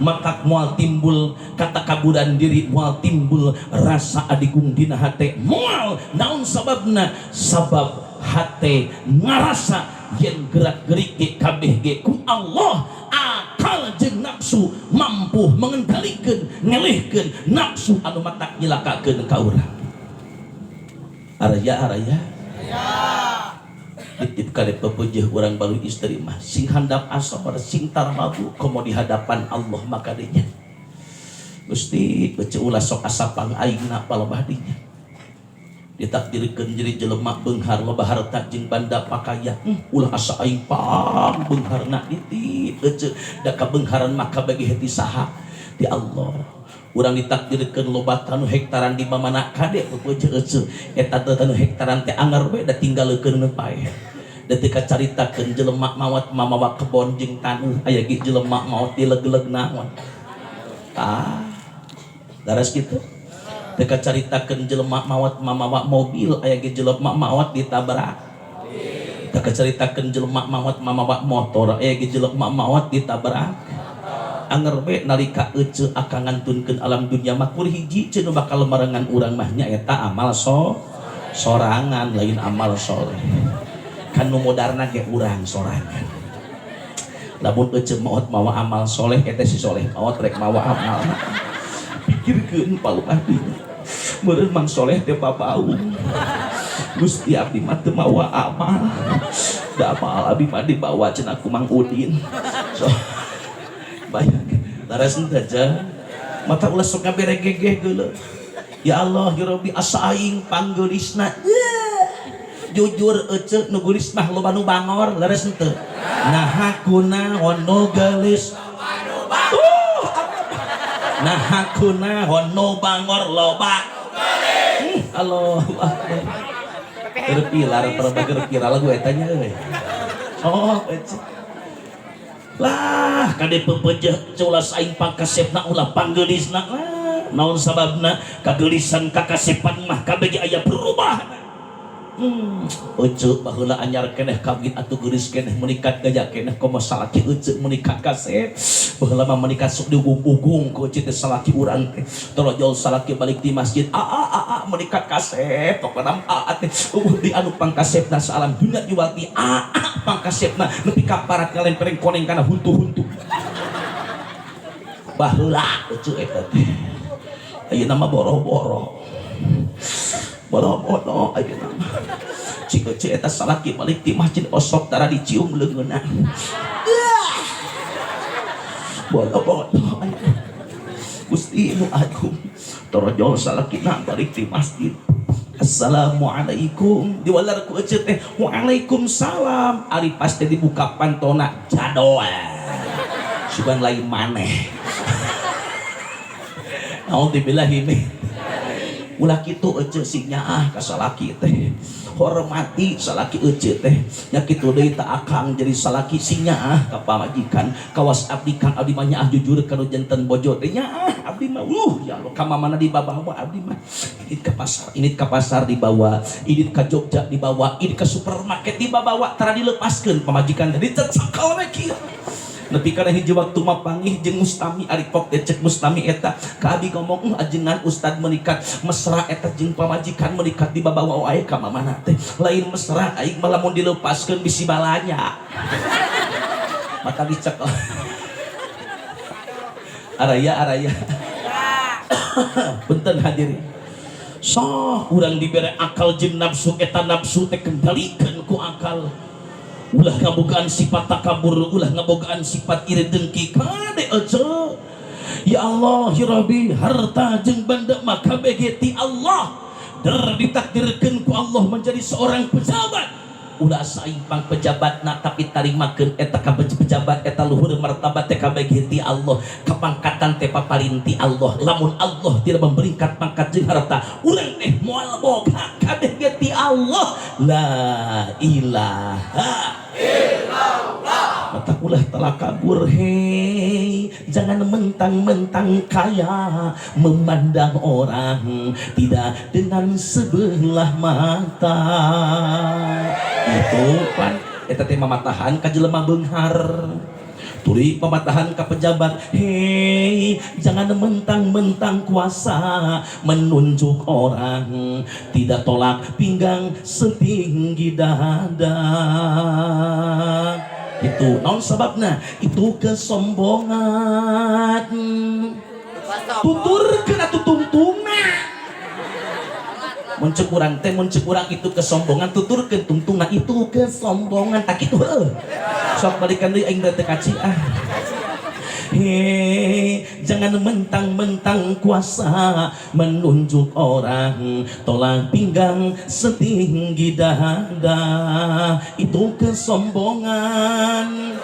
A: maka moal timbul katakaburan diri, moal timbul rasa adigung dina hate, moal. Naon sababna? Sabab hate ngarasa yen gerak gerik ge kabeh ge ku Allah. Akal jeung nafsu mampu mengendalikan, ngelehkeun nafsu anu matak nyilakakeun ka urang. Araya, araya. Ditip kade pepejeuh urang baru istri mah sing handap asabar, sing tarmabu, komo di hadapan Allah. Maka dinya Gusti bece, ulah sok asapang aingna palebah dinya. Ditakdirkeun jadi jelema beunghar, loba harta jeung banda pakaya, ulah asa aing pang beungharna. Ditip ece, da kabeungharan maka bagi hati saha? Di Allah. Urang ditakdirkeun loba tanu hektaran di mamana, kade pepeujeun ece, eta teh tanu hektaran teh anger we, da tinggalekeun nu paeh. Detik caritakeun jelema maot mamawa kebon jeung taneuh, aya ge jelema maot dileg-leg naon? Ah, daras kitu. Teka caritakeun jelema maot mamawa mobil, aya ge jelema maot ditabrak. Teka caritakeun jelema maot mamawa motor, aya ge jelema maot ditabrak. Anger we nalika ece akan ngantunkeun alam dunia mah, kur hiji ce nu bakal marengan urang mah nya eta amal sorangan, lain amal soleh. Kan nu modarna ge urang sorangan. Lamun ece maot mawa amal soleh, eta si soleh maot rek mawa amal. Pikirkeun palebah dinya, meureun Mang Soleh teh babau, Gusti, abdi mah teu mawa amal, da amal abdi mah dibawa cenah ku Mang Udin. So bayang, laras henteu aja mata. Ulah sok ngabere gegeh geuleuh, ya Allah ya Rabbi, asa aing panggeulisna. Jujur ece, nu geulis mah loba nu bangor, leres henteu? Nah, kunaon nu geulis? Nah, kunaon nu bangor loba? Allahu Akbar. Keur pilar perbager viral lagu eta nya euy. Oh, ece. Lah, kade pepejeh, ulah aing pangkasepna, ulah panggeulisna lah. Naon sababna? Kageulisan kakasepan mah kabeh ge aya perubahan. Ece baheula anyar keneh kawin atuh geulis keneh, menikat gaya keneh, komo salaki ece menikat kasep. Baheula mah menikat sok diugung-ugung ku ece teh salaki urang teh. Torojol salaki balik di masjid, a a a a menikat kasep, pokona a a teh eueuh di anu pangkasepna saalam dunia jual ti a a pangkasepna nepi ka parat ngalempereng koneng kana huntu-huntu. Baheula ece eta teh. Ayeuna mah boro-boro. Boro-boro ayeuna mah. Cik ece eta salaki balik di masjid osok tara dicium leungeunna. Boro-boro ayeuna. Gusti nu agung, torojol salakina balik di masjid. Assalamualaikum, diwalar ku ece teh, waalaikumsalam. Ari pasti dibuka pantona jadol. Sugan lain maneh. Naudzubillahi min. Ulah kitu ece, sing nyaah ka salaki teh. Hormati salaki ece teh. Nya kitu deui ta akang jadi salaki, sing nyaah ka pamajikan. Kawas abdi, Kang, abdi mah nyaah jujur ka nu janten bojo teh, nyaah abdi mah. Ya Allah, ka mamana dibabawa abdi mah. Ini ka pasar, ini ka pasar dibawa, ini ka Jogja dibawa, ini ka supermarket dibawa, tara dilepaskeun pamajikan teh dicecekal we kieu. Nepi kana hiji waktu mah panggih jeung mustami, ari pok teh cek mustami eta ka abi ngomong, ajengan ustad menikat mesra eta jeung pamajikan, menikat dibabawa wae ka mamana teh. Lain mesra, aing mah lamun dilepaskeun bisi balanya." Maka dicekel. Araya, araya. Punten hadirin. So urang dibere akal jeung nafsu, eta nafsu teh kendalikan ku akal. Ulah ngabogaan sifat takabur, ulah ngabogaan sifat iri dengki. Kade ece. Ya Allah ya Rabbi, harta jeung banda mah kabeh ti Allah. Der ditakdirkeun ku Allah menjadi seorang pejabat, ulah saing pang pejabatna, tapi tarimakeun eta ka pejabat eta luhur martabat teh kabeh ti Allah, kapangkatan teh paparin ti Allah. Lamun Allah tidak memberikan pangkat jeung harta, urang teh moal boga, kabeh ge ti Allah. La ilaha illallah. Mata ulah telah kabur. Hei, jangan mentang-mentang kaya memandang orang tidak dengan sebelah mata. Itu pan eta teh mamatahan ka jelema beunghar, turi pamatahan ka pejabat. Hei, jangan mentang-mentang kuasa menunjuk orang tidak tolak pinggang setinggi dada. Itu naon sababna? Itu kesombongan. Tuturkeun atuh tungtungna. Mun ceuk urang teh, mun ceuk urang itu kesombongan, tuturkeun tungtungna itu kesombongan. Tak kitu heuh. Sok balikan deui, aing teh kaci ah. Hei, jangan mentang-mentang kuasa menunjuk orang tolak pinggang setinggi dada. Itu kesombongan.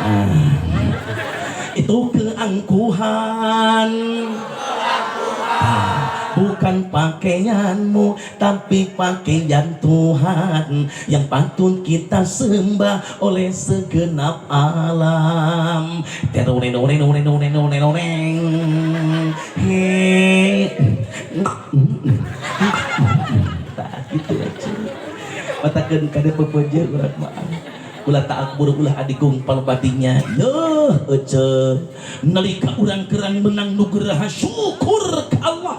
A: Ah. Itu keangkuhan. Ah, bukan pakaianmu tapi pakaian Tuhan yang patut kita sembah oleh segenap alam. Teroreng. Hei, tah gitu aja. Matakeun kade pepeje urang mah ulah takabur, ulah adigung palebatinya. Yeuh ece, nalika urang keur menang nugraha, syukur ka Allah.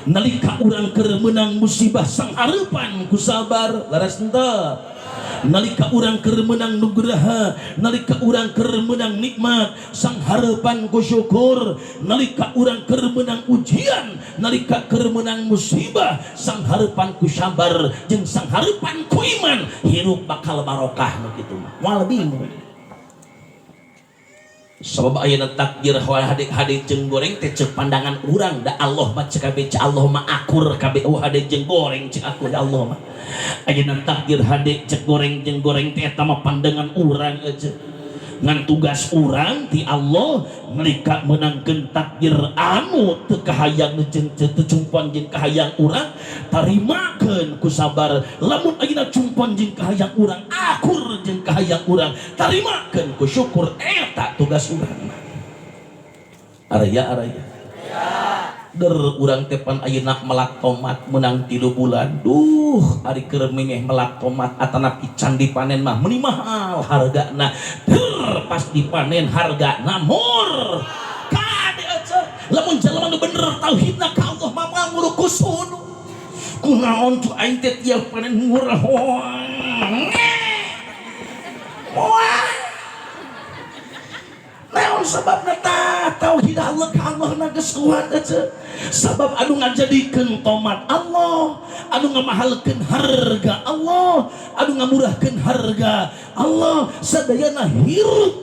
A: Nalika urang keur menang musibah, sanghareupan ku sabar. Laras henteu? Nalika urang keur menang nugraha, nalika urang keur menang nikmat, sanghareupan ku syukur. Nalika urang keur menang ujian, nalika keur menang musibah, sanghareupan ku sabar jeung sanghareupan ku iman, hirup bakal barokah. Nu kitu mah moal bingung, sabab ayeuna takdir hade jeung goreng teh ceuk pandangan urang, da Allah mah ceuk kabeh, ceuk Allah mah akur kabeh. Oh, hade jeung goreng ceuk aku, da Allah mah ayeuna takdir hade ceuk goreng jeung goreng teh eta mah pandangan urang aja. Ngan tugas urang ti Allah, nalika menangkeun takdir anu teu kahayang jeung teu cumpon jeung kahayang urang, tarimakeun ku sabar. Lamun ayeuna cumpon jeung kahayang urang, akur jeung kahayang urang, tarimakeun ku syukur. Eta tugas urang. Araya, araya. Der urang teh pan ayeuna melak tomat menang 3 bulan. Duh, ari keur mengeh melak tomat atanapi can dipanen mah meuni mahal hargana. Der pas dipanen hargana mur. Kade aja, lamun jelema nu bener tauhidna ka Allah mah moal murukusunu. Kunaon tuh aing teh tiap panen murah? Moal. Naon sababna? Tah, tauhid Allah ka Allah na geus kuat aja. Sabab anu ngajadikeun tomat Allah, anu ngamahalkeun harga Allah, anu ngamurahkeun harga Allah. Sadayana hirup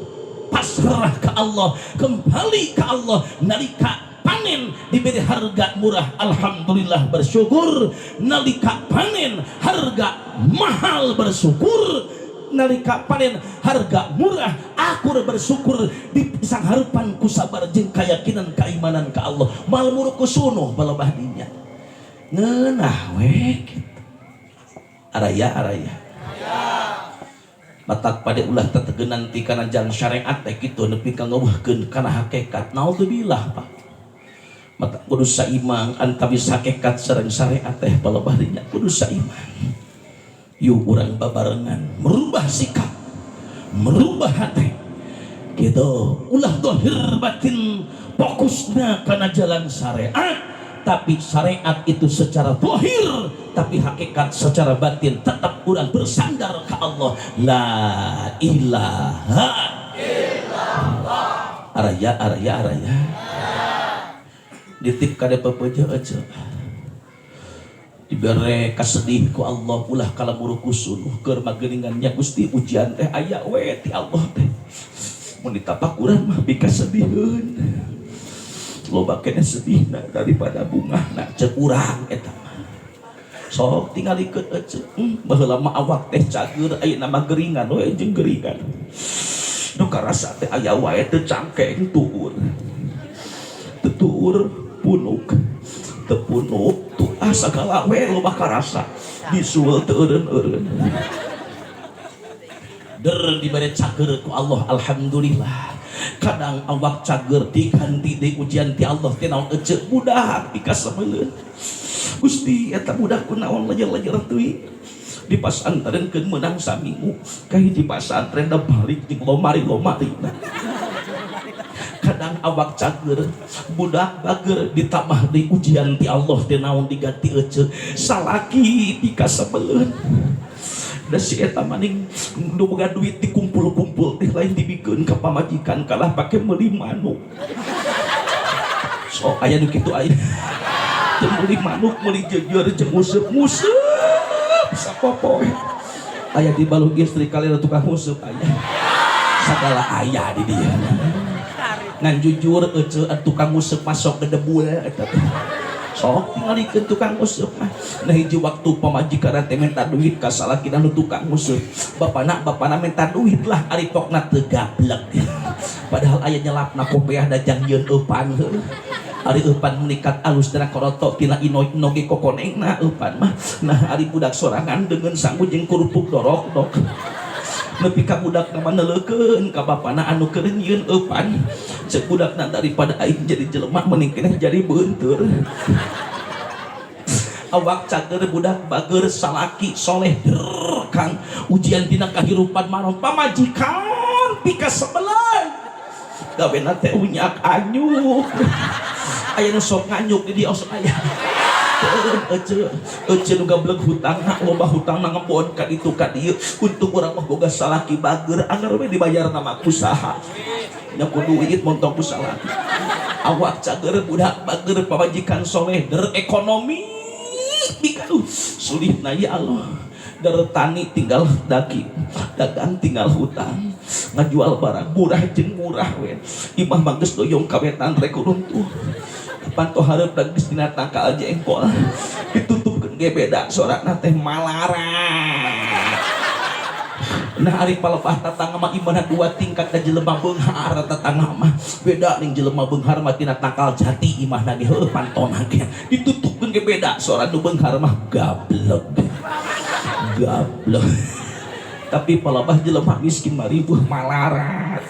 A: pasrah ke Allah, kembali ke Allah. Nalika panen diberi harga murah, alhamdulillah, bersyukur. Nalika panen harga mahal, bersyukur. Nalika panen harga murah, akur, bersyukur, di sanghareupan ku sabar jeung keyakinan keimanan ka Allah, mal murukusunuh balebah dinya ngeunah we kitu. Araya, araya. Matak pada ulah tetegenan ti kana jalan syariat teh kitu nepi ka ngeuweuhkeun kana hakikat, naudzubillah. Pak, mata kudu saimang antawis hakikat sareng syariat teh balebah dinya kudu saimang. Yuk, urang babarengan merubah sikap, merubah hati gitu. Ulah dohir batin fokusnya karena jalan syariat, tapi syariat itu secara dohir, tapi hakikat secara batin tetap urang bersandar ke Allah. La ilaha illallah. Araya, araya, araya. Ditip kada pepeje aja, dibere kasedih ku Allah, ulah kala murukusun keur mageningannya. Gusti, ujian teh aya we ti Allah teh. Mun ditapakuran mah pikasediheun. Loba keneh sedihna daripada bungahna cek urang eta mah. Sok tingalikeun ece. Baheula mah awak teh cager, ayeuna mah geringan we jeung geringan. Nu karasa teh aya wae teu cangkeng tuur. Teu tuur punuk. Teu punuk tuh ah sagala we loba karasa. Bisul teu eureun-eureun. Der dibere cager ku Allah, alhamdulillah. Kadang awak cager diganti deui ujian ti Allah teh naon ece, budak dikasebeleun. Gusti, eta budak kunaon lejer-lejer teuing. Di pasantren keun meunang saminggu, ka hiji pasantren da balik jeung lomari-lomari. Kadang awak cager, budak bager, ditambah deui ujian ti Allah teh naon diganti ece, salaki dikasebeleun. Da si eta maning nu boga duit dikumpul-kumpul teh lain dibikeun ka pamajikan, kalah pake meuli manuk. Sok aya nu kitu aya. Teu meuli manuk, meuli jeujeur jeung nguseup-nguseup sapopoe. Aya di balung istri kalian tukang nguseup aya. Sagala aya di dieu. Ngan jujur ece tukang nguseup masuk gedebul eta teh. Sok tingalikeun tukang nguseup mah. Nah hiji waktu pamajikan teh minta duit ka salakina nu tukang nguseup. Bapana minta duit lah, ari pokna teu gablek. Padahal aya nyelapna kopeah da jang yeun eupan heuh. Ari eupan menikat alus tina koroto tina ino ge kokonengna eupan mah. Nah ari budak sorangan deungeun sangu jeung kerupuk dorok dok. Nepi ka budakna mah neuleukeun ka bapana anu keur nyieun eupan. Cek budakna, daripada aing jadi jelema mending keneh jadi beunteur. Awak cager, budak bager, salaki soleh, der kang ujian dina kahirupan maron pamajikan pikasebeleun. Gawena teh unyak anyuk. Aya nu sok nganyuk di dieu, sok aya. Ece ece nu gablek hutang, loba hutang ngebon ka ditu ka dieu. Untuk urang mah boga salaki bager, anggar we dibayar nama ku saha nya, ku duit montong ku salaki. Awak cager, budak bager, pamajikan soleh, der ekonomi bikaduh sulitna, ya Allah. Der tani tinggal daki, dagang tinggal hutang, ngajual barang murah jeung murah we. Imah mah geus doyong kawetan rek runtuh, panto hareup geus dina tangkal jengkol, ditutupkeun ge beda sorana teh malarat. Nah ari palebah tatangga mah imahna dua tingkat, da jelema beunghar tatangga mah beda ning jelema beunghar mah. Tina tangkal jati imahna ge heueuh, pantona ge ditutupkeun ge beda sora. Nu beunghar mah gablek gablek, tapi palebah jelema miskin mah ribuh malarat.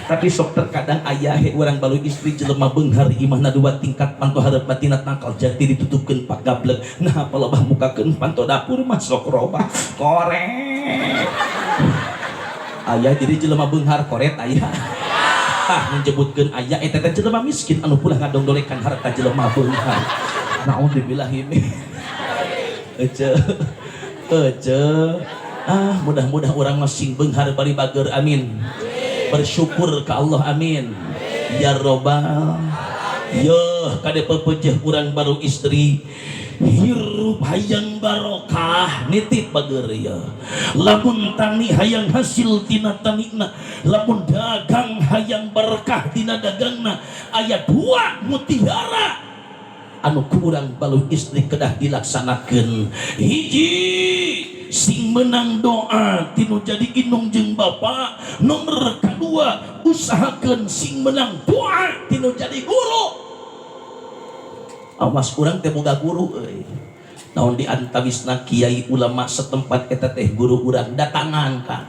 A: Tapi sok terkadang aya he urang balu istri jelema beunghar, imahna dua tingkat, panto hareup tina tangkal jati, ditutupkeun pak gablek. Nah palebah mukakeun panto dapur mah sok robah korek aya. Jadi jelema beunghar koret aya, tah menyebutkeun aya eta teh jelema miskin anu pulah ngadongdolekan harta jelema beunghar. Naudzubillahi min. Ece ece ah, mudah-mudah orang masing beunghar bari bager, amin. Bersyukur ke Allah, amin ya robbal. Yo kade pepejeh urang baru istri, hirup hayang barokah nitip bager ya. Lamun tani hayang hasil tina tanina, lamun dagang hayang berkah tina dagangna, aya dua mutiara anu kurang balu istri kedah dilaksanakan. Hiji, sing menang doa tinu jadi indung jeung bapak. Nomor kedua, usahakan sing menang doa tinu jadi guru. Awas, urang teh boga guru euy. Naon di antawisna kiai ulama setempat eta teh guru urang, datangan kan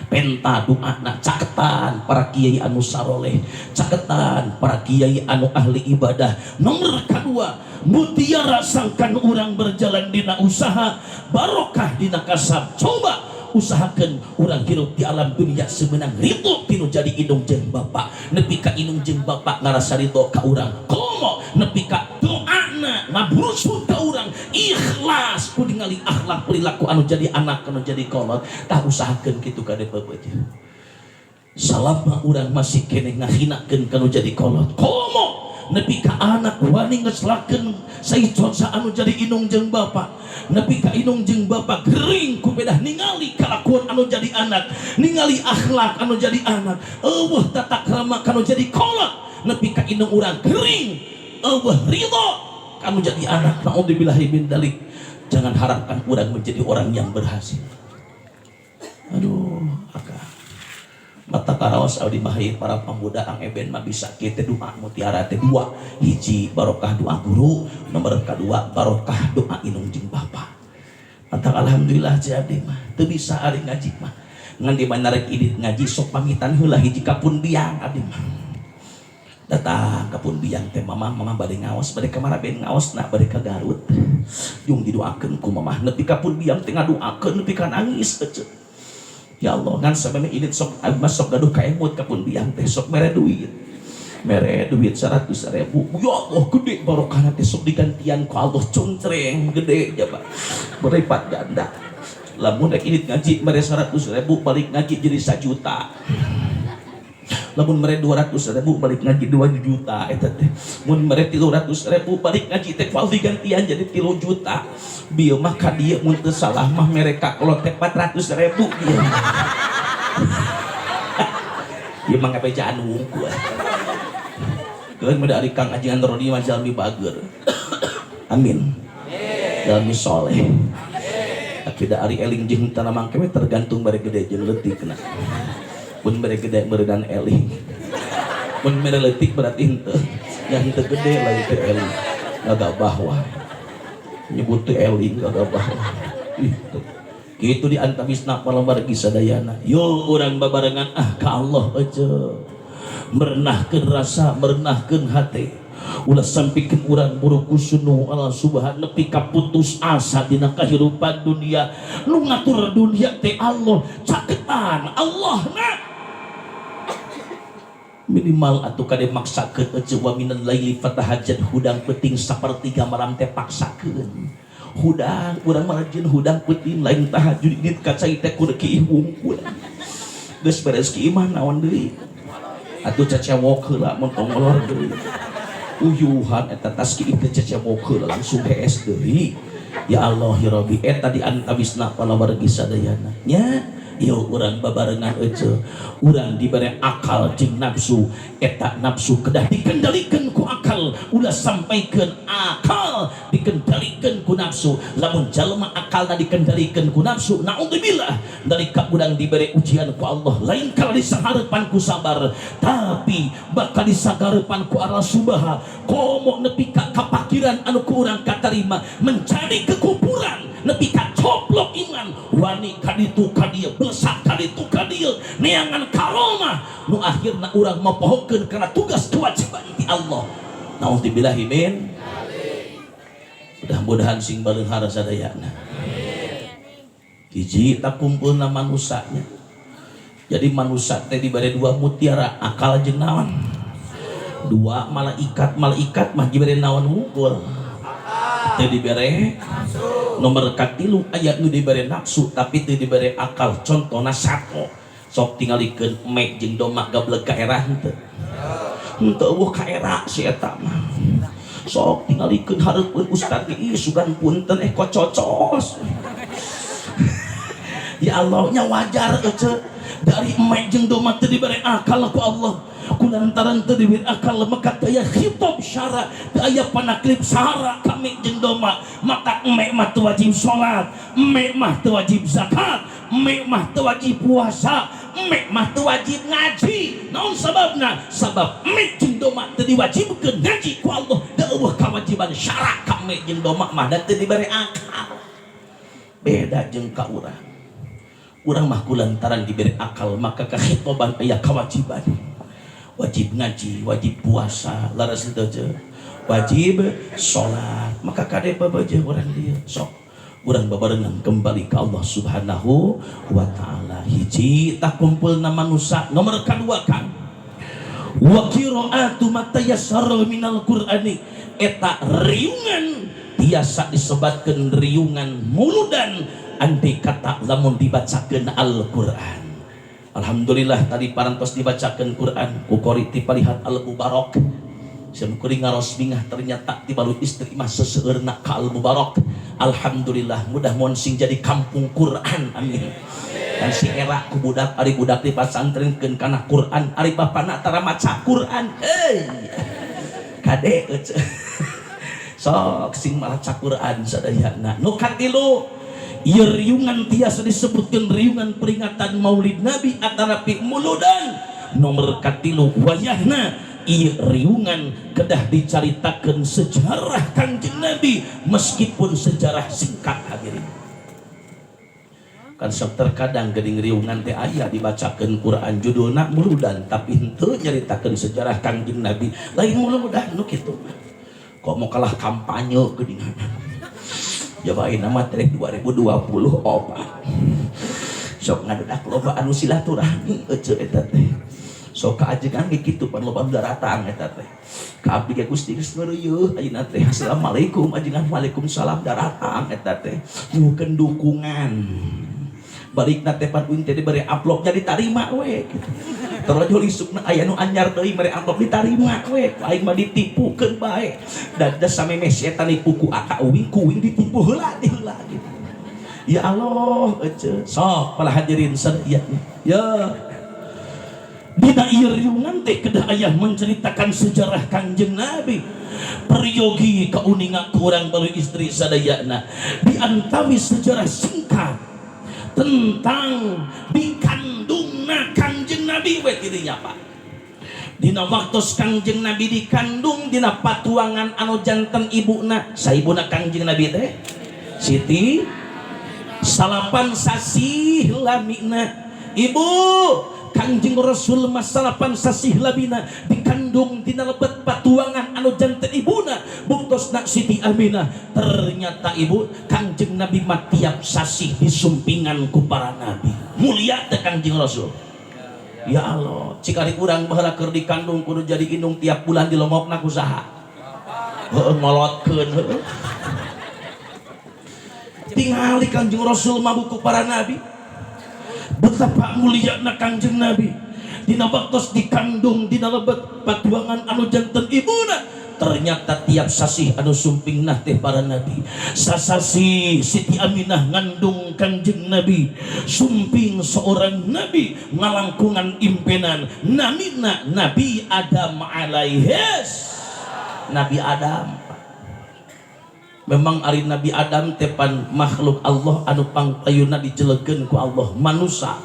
A: penta doana, caketan para kiai anu saroleh, caketan para kiai anu ahli ibadah. Nomor kedua, mutiara sangkan urang berjalan dina usaha, barokah dina kasab, coba usahakan urang hirup di alam dunia semenang ridho tinu jadi indung jeung bapak. Nepi ka indung jeung bapak ngarasa ridho ka urang, komo nepi ka doana ngabrusut ka urang, ikhlas ku ningali akhlak perilaku anu jadi anak, anu jadi kolot. Tah usahakeun kitu kade peupeut. Salama urang masih keneh ngahinakeun kanu jadi kolot, komo Nepi ka anak wani ngeslakeun saicoca anu jadi inung jeung bapak. Nepi ka inung jeung bapak gering ku pedah ningali kalakuan anu jadi anak, ningali akhlak anu jadi anak, eueuh tata krama kanu jadi kolot. Nepi ka inung urang gering, eueuh ridho kanu jadi anak. Naudzubillahi min dalik. Jangan harapkan urang menjadi orang yang berhasil. Aduh, akang mata karaos abdi mah para pemuda ang eben mah bisa kita doa mutiara teh dua. Hiji barokah doa guru, nomor kedua barokah doa inung jeung bapak. Mantap, alhamdulillah ceu abdi mah teu bisa ari ngaji mah ngan di mana rek indit ngaji sok pamitan heula hiji ka pun biang. Abdi mah datang ka pun biang teh, "Mama, mama, bade ngaos." "Bade ka mana ben ngaos?" "Nah, bade ka Garut." Jung didoakeun ku mamah. Nepi ka pun biang teh ngadoakeun nepi ka nangis ece. Ya Allah, ngan sampe indit sok abdi mah sok gaduh kaemut ka pun biang teh, sok mere duit. Mere duit 100 ribu. Ya Allah, gede barokahna teh, sok digantian ku Allah cungcreng gede jaba. Berlipat ganda. Lamun rek indit ngaji mere 100 ribu, balik ngaji jadi 1 juta. Lamun mere 200 ribu, balik ngaji 2 juta eta teh. Mun mere 300 ribu, balik ngaji teh kual digantian jadi 3 juta. Bieu mah ka dieu mun teu salah mah mere ka kolot teh 400 ribu bieu. Ieu mah ngabejaan wungkul. Keun mah ari Kang Ajengan Rodi mah jalmi bager. Amin. Jalmi soleh. Tapi da ari eling jeung tanah mangke we tergantung bare gede jeung leutik na. Mun mere gede meureunan eling. Mun mere leutik berarti henteu. Ya henteu gede lah itu eling. Gagabah wae. Nyebut teh eling gagabah wae. Ih, tuh. Kitu di antawisna palawargi sadayana. Yo urang babarengan ah ka Allah aja. Merenahkeun rasa, merenahkeun hate. Ulah sampikeun urang buruk kusunu Allah subhanahu nepi ka putus asa dina kahirupan dunia. Nu ngatur dunia teh Allah, caketan Allah na. Minimal atuh kade maksakeun euceu wa minal laili fatahajjad, hudang peuting sapertiga malam teh paksakeun. Hudang urang mah rajin hudang peuting, lain tahajud ini ka cai teh kudu kiih wungkul. Geus beres kiih mah naon deui? Atuh cecewok heula mun tong molor deui. Uyuhan eta tas kiih teh cecewok heula langsung hees deui. Ya Allah ya Rabbi, eta di antawisna palawargi sadayana. Nya, yuk urang babarengan ece. Urang diberi akal jeung nafsu, eta nafsu kedah dikendalikan ku akal, ulah sampaikeun akal dikendalikan ku nafsu. Lamun jalma akalna dikendalikan ku nafsu, naudzubillah, nalika urang diberi ujian ku Allah lain kala disaharepan ku sabar, tapi bakal disagarepan ku Allah subha. Komo nepi ka kapakiran anu ku urang katarima mencari kekufuran, nepi ka coplok iman, wani kaditu kadieu, belesak kaditu kadieu, neangan karomah nu akhirna urang mapohokeun kana tugas kewajiban ti Allah. Naudzubillahi min. Mudah-mudahan sing baleunghar sadayana. Hiji tak kumpulna manusanya. Jadi manusia teh diberi dua mutiara, akal jeung naon? Dua malaikat. Malaikat mah diberi naon wungkul? Teu dibere. Nomor katilu, aya nu dibere nafsu tapi teu dibere akal, contohna sato. Sok tingalikeun mek jeung doma gableg ka era henteu? Henteu, eueuh ka era si eta mah. Sok tingalikeun hareupeun ustad ge, ih sugan punten eh kococos. Ya Allah, nya wajar ece dari emek jeung doma teu dibere akal ku Allah. Kulantaran teu dibere akal maka teu aya khitab syara, teu aya panaklif sara kami jeung doma. Maka emek mah teu wajib salat, emek mah teu wajib zakat, emek mah teu wajib puasa, emek mah teu wajib ngaji. Naon sababna? Sabab emek jeung doma teu diwajibkeun ngaji ku Allah, da eueuh kawajiban syara ka emek jeung doma mah da teu dibere akal. Beda jeung ka urang. Urang mah kulantaran diberi akal maka kekhitoban aya kewajiban, wajib ngaji, wajib puasa, laras itu aja, wajib sholat. Maka kade babaja urang dia sok urang babarengan kembali ke Allah Subhanahu wa Ta'ala. Hiji tak kumpulna manusia. Nomor kedua kan wa qiraatu ma tayassara minal qur'ani, eta riungan biasa disebatkeun riungan muludan andai kata lamun dibacakeun Al-Qur'an. Alhamdulillah tadi parantos dibacakeun Quran ku qori ti palihat Al-Mubarak. Sim kuring ngaros bingah ternyata ti balu istri mah seseueurna ka Al Mubarok. Alhamdulillah, mudah-mudahan sing jadi kampung Quran, amin. Dan si era ku budak, ari budak di pasantrenkeun kana Quran, ari bapana tara maca Quran, euy kade euceu. Sok sing maca Quran sadayana. Nu katilu, ieu riungan tiasa disebutkeun riungan peringatan Maulid Nabi atanapi muludan. Nomor katilu, wayahna ieu riungan kedah dicaritakeun sejarah Kangjeng Nabi meskipun sejarah singkat. Hadirin, kan sok terkadang geuning riungan teh aya dibacakeun Quran, judulna muludan, tapi henteu nyaritakeun sejarah Kangjeng Nabi. Lain muludan nu kitu mah, kok mau kalah kampanye geuningan. Jabain nama teh 2024 sok ngadudak loba anu silaturahmi ece eta teh. Sok kaajengan ge kitu pan, loba nu daratang eta teh ka abdi ge, "Gusti, geus ngeureuyeuh ayeuna teh. Assalamualaikum ajengan." "Waalaikumsalam." Daratang eta teh nyuhunkeun dukungan. Balikna teh pan uing teh dibere amplop, jadi tarima we gitu. Terus isukna aya nu anyar deui, mere amplop, ditarima we. Ku aing mah ditipukeun bae dan da samemeh setan nipu ku aka uing, ku uing ditipu heula di heula gitu. Ya Allah ece. Sok para hadirin sadaya ya, dina ieu riungan teh kedah aya menceritakan sejarah Kangjeng Nabi. Peryogi kauninga kurang balu istri sadayana, di antawis sejarah singkat tentang dikandungna Kangjeng Nabi we tidinya, Pak. Dina waktu Kangjeng Nabi dikandung dina patuangan anu janten ibuna, saibuna Kangjeng Nabi teh Siti, 9 sasih lamina. Ibu, Kangjeng Rasul mah 9 sasih lamina dikandung dina lebet patuangan anu janten ibuna, buktosna Siti Aminah. Ternyata ibu, Kangjeng Nabi mah tiap sasih disumpingan ku para nabi. Mulia teh Kangjeng Rasul? Ya Allah, cik ari urang baheula keur dikandung kudu jadi indung, tiap bulan dilongokna ku saha? Heueuh, ngolotkeun heueuh. Tingali Kangjeng Rasul mah buku para nabi. Betapa muliana Kangjeng Nabi dina waktos dikandung dina lebet patuangan anu janten ibuna. Ternyata tiap sasih anu sumping nah teh para nabi. Sasasi Siti Aminah ngandung Kangjeng Nabi, sumping seorang nabi ngalangkungan impenan, namina Nabi Adam alaihis. Nabi Adam memang, ari Nabi Adam tepan makhluk Allah anu pangpayuna dijelekeun ku Allah manusia,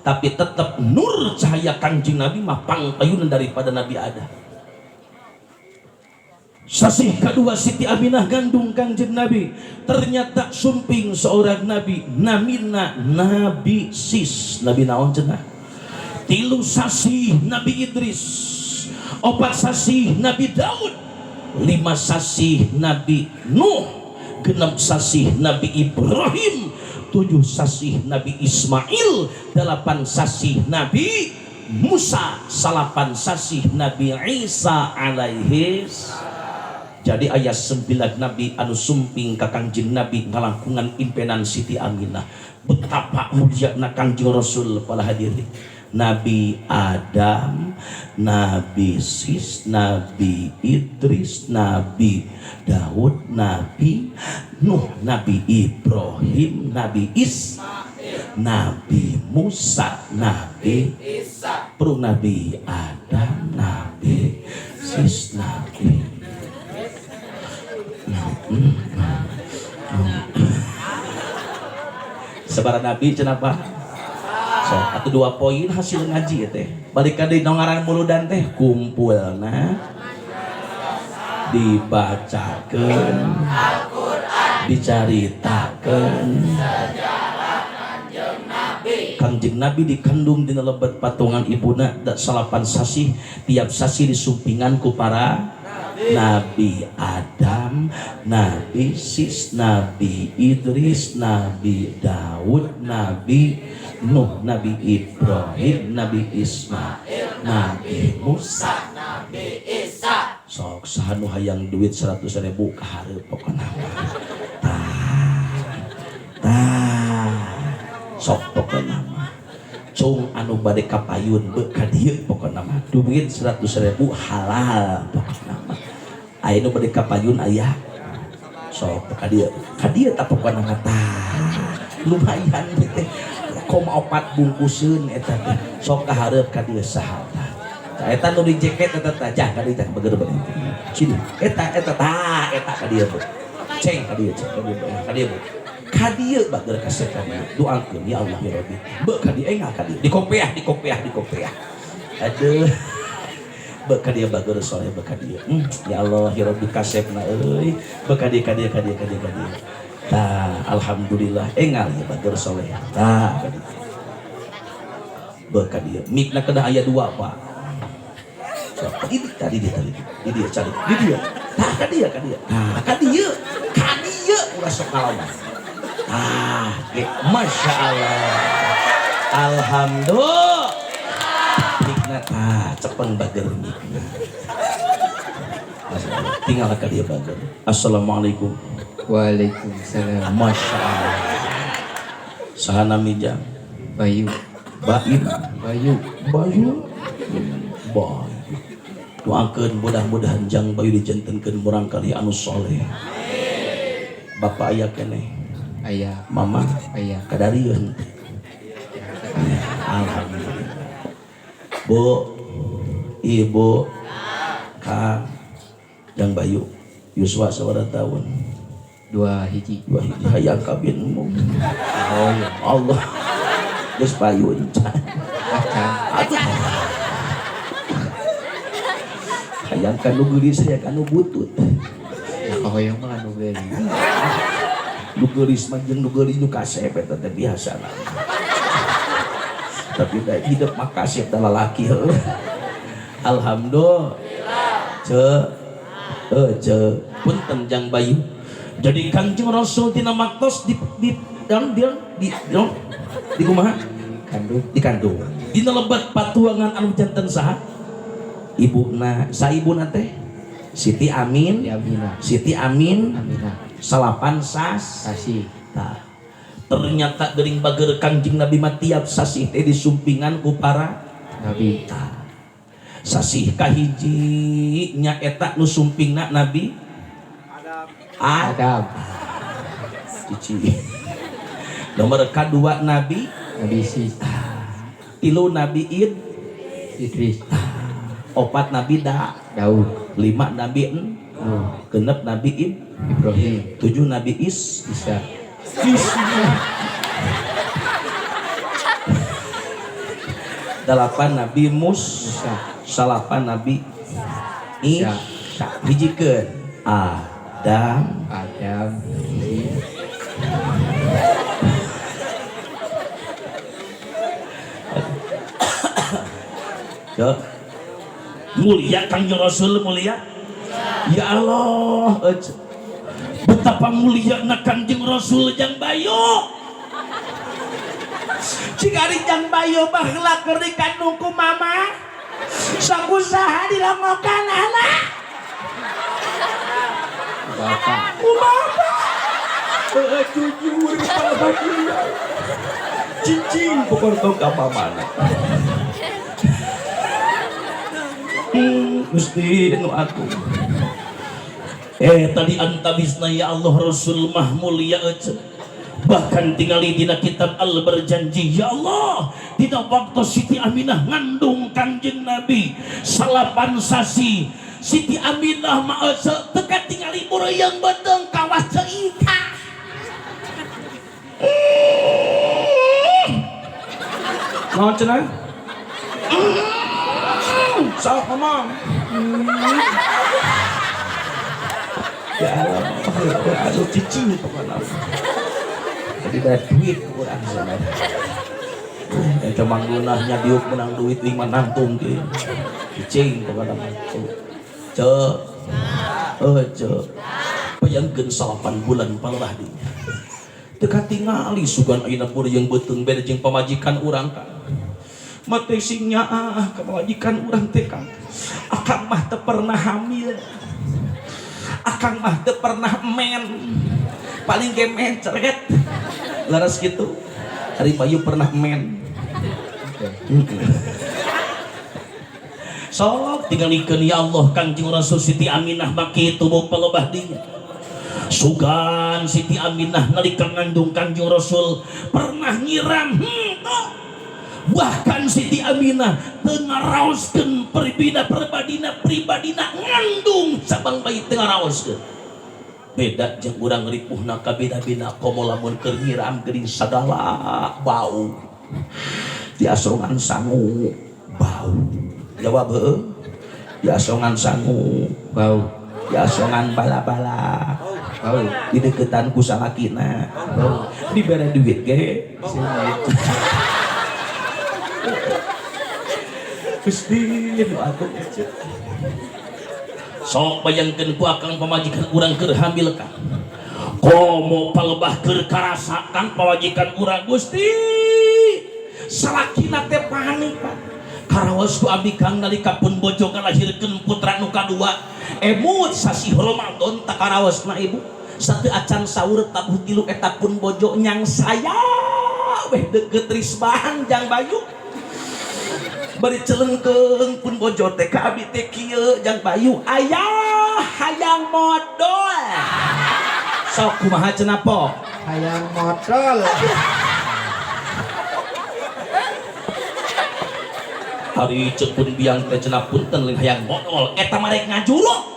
A: tapi tetap nur cahaya Kangjeng Nabi mah pangpayuna daripada Nabi Adam. Sasih kedua Siti Aminah gandung Kangjeng Nabi, ternyata sumping seorang nabi, namina Nabi Sis. Nabi naon cenah? 3 sasih Nabi Idris, 4 sasih Nabi Daud, 5 sasih Nabi Nuh, 6 sasih Nabi Ibrahim, 7 sasih Nabi Ismail, 8 sasih Nabi Musa, 9 sasih Nabi Isa alaihis. Jadi aya 9 nabi anu sumping ka Kangjeng Nabi ngalangkungan impenan Siti Aminah. Betapa muliana Kangjeng Rasul, para hadirin. Nabi Adam, Nabi Sis, Nabi Idris, Nabi Daud, Nabi Nuh, Nabi Ibrahim, Nabi Is, Nabi Musa, Nabi
B: Isa.
A: Perlu Nabi Adam, Nabi Sis, Nabi. Sabaraha nabi cenah, Pak? So, atau 2 poin hasil ngaji ya teh. Balik ka deui, ngaran muludan teh kumpulna dibacakeun, dicaritakeun Kangjeng Nabi dikandung dina lebet patungan ibuna da 9 sasih, tiap sasih disumpingan ku para Nabi Adam, Nabi Sis, Nabi Idris, Nabi Daud, Nabi Nuh, Nabi Ibrahim, Nabi Ismail, Nabi Musa,
B: Nabi Isa.
A: Sok saha nu hayang duit 100 ribu ka hareup pokona mah. Tah. Tah. Sok pokona mah. Cung anu bade kapayun beu ka dieu pokona mah duit 100.000 halal pokona mah. Aya nu bade kapayun aya sok ka dieu. Ka dieu tah pokona mah tah. Lumayan teh. Koma 4 bungkuseun eta teh. Sok ka hareup ka dieu saha tah. Tah eta nu di jaket eta tah jah ka dieu tah bager bae. Sini eta eta tah eta ka dieu bu. Ceng ka dieu ceng ka dieu ka dieu bu. Ka dieu bager kasep ka dieu. Doakeun ya Allah ya Rabbi. Beu ka dieu engal ka dieu. Dikopeah dikopeah dikopeah. Aduh. Beu ka dieu bager soleh beu ka dieu. Ya Allah ya Rabbi kasepna euy. Beu ka dieu ka dieu ka dieu ka dieu ka dieu. Tah alhamdulillah engal ya bager soleh. Tah ka dieu. Beu ka dieu. Mikna kedah aya 2 Pak. Sok di tadi di tadi di dia cari di dia. Tah ka dieu ka dieu. Tah ka dieu. Ka dieu ulah sok ngalawan. Tah ge Masya Allah. Alhamdulillah. Mikna tah cepeng bager mikna. Masya Allah. Tinggal ka dieu bager. Assalamualaikum.
C: Waalaikumsalam.
A: Masya Allah. Saha nami jang?
C: Bayu.
A: Baim.
C: Bayu.
A: Bayu. Bayu. Doakeun mudah-mudahan jang Bayu dijantenkeun murang kali anu soleh. Bapak aya keneh.
C: Aya.
A: Mama
C: aya.
A: Kadarieun. Alhamdulillah. Bu, Ibu, Kang, Jang Bayu, yuswa sabaraha tahun?
C: 2 hiji.
A: 2 hiji hayang kabin mu.
C: Oh, iya.
A: Allah. Geus payun.
C: Acan.
A: Atuh. Hayang ka nu geulis, hayang ka nu butut.
C: Ya kahoyong mah nu geulis.
A: Nu geulis mah jeung nu geulis nu kasep eta teh biasa lah. Tapi da hidup mah kasep da lalaki heuh. Alhamdulillah. Ce ce punten Jang Bayu. Jadi Kangjeng Rasul tina maktos di di di di di di kumaha?
C: Kandung.
A: Di kandung. Dina lebat patuangan anu janten saha? Ibuna, saibuna teh Siti Amin,
C: Siti Aminah.
A: Siti Amin,
C: Aminah.
A: Salapan sas.
C: Sasi.
A: Tah. Ternyata geuring bager Kangjeng Nabi mah tiap sasih teh disumpingan ku para
C: nabi.
A: Tah. Sasih kahiji nya eta nu sumpingna Nabi
C: Adam.
A: Cici. Nomor kedua Nabi
C: Nabi Sis.
A: 3 Nabi Id
C: Idris.
A: 4 Nabi Da
C: Daud.
A: 5 Nabi En
C: Nuh.
A: 6 Nabi Ib
C: Ibrahim.
A: 7 Nabi Is
C: Isa.
A: Isa. 8 Nabi Mus.
C: Musa.
A: 9 Nabi Isa. Hijikeun Adam.
C: Adam.
A: Ya. Mulia Kangjeng Rasul mulia. Ya Allah, betapa mulia na Kangjeng Rasul Jang Bayu. Jika ari Jang Bayu baheula keur dikandung ku mama, sok usaha dilangokan anak.
C: Bapak.
A: Ku bapak. Jujur kepala bagian. Cicing pokoknya tong ka mamana. Gusti nu aku. Tadi antawisna ya Allah Rasul mah mulia euy. Bahkan tingali dina kitab Al Berjanji ya Allah dina waktu Siti Aminah ngandung Kangjeng Nabi 9 sasi Siti Aminah mah euy teu katingali bureuyang beuteung kawas ceika. Naon cenah? Sok ngomong. Ya Allah, aduh cicing pokoknya. Jadi bayar duit kurang sana. Eta manggunahnya diuk menang duit wing manantung ge. Cicing pokoknya. Ce, ce. Bayangkeun 8 bulan palelah dinya. Teu katingali sugan ayeuna yang beuteung beda jeung pamajikan urang kan. Mate sing nyaah ka pamajikan urang teh Kang. Akang mah teu pernah hamil. Akang mah teu pernah men. Paling ge men ceret. Laras kitu. Ari Bayu pernah men.
C: teh.
A: Sok tingalikeun ya Allah Kangjeng Rasul Siti Aminah mah kitu bau palebah dinya. Sugan Siti Aminah nalika ngandung Kangjeng Rasul pernah nyiram henteu. Bahkan Siti Aminah teu ngaraoskeun pribina perbadina pribadina ngandung sabang bayi teu ngaraoskeun. Beda jeung urang ripuhna ka beda-beda komo lamun keur nyiram geuning sagala bau. Diasongan sangu bau. Jawab heueuh. Diasongan sangu
C: Bau.
A: Diasongan bala-bala.
C: Bau.
A: Dideketan ku salakina.
C: Bau.
A: Dibere duit ge. Gusti nu agung ece. Sok bayangkeun ku akang pamajikan urang keur hamil kang. Komo palebah keur karasa kang pamajikan urang Gusti. Salakina teh panik Pak. Karaos ku abdi kang nalika pun bojo ngalahirkeun putra nu kadua. Emut sasih Ramadan tak karaosna ibu. Satu acan sahur tabuh tilu eta pun bojo nyang saya weh deket risbang jang bayu. Bari celengkeung pun bojo teh ka abi teh kieu jang bayu ayah hayang modol. Sok kumaha cenah po?
C: Hayang modol.
A: Hari ceuk pun biang teh cenah punten lain hayang modol eta mah rek ngajuruk.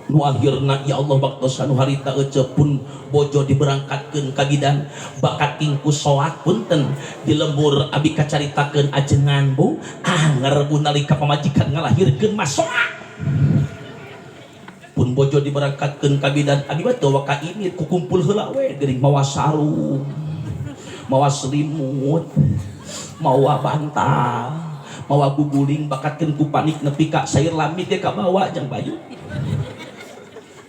A: Nu akhirna ya Allah waktos anu harita ece pun bojo diberangkatkeun ka bidan bakat tingku soak punten di lembur abi kacaritakeun ajengan bu anger bu nalika pamajikan ngalahirkeun mah soak pun bojo diberangkatkeun ka bidan abi mah teu waka ini kukumpul heula we geuning mawa sarung mawa selimut mawa bantal mawa guguling bakatkeun ku panik nepi ka sayur lamit ge kabawa jang bayu.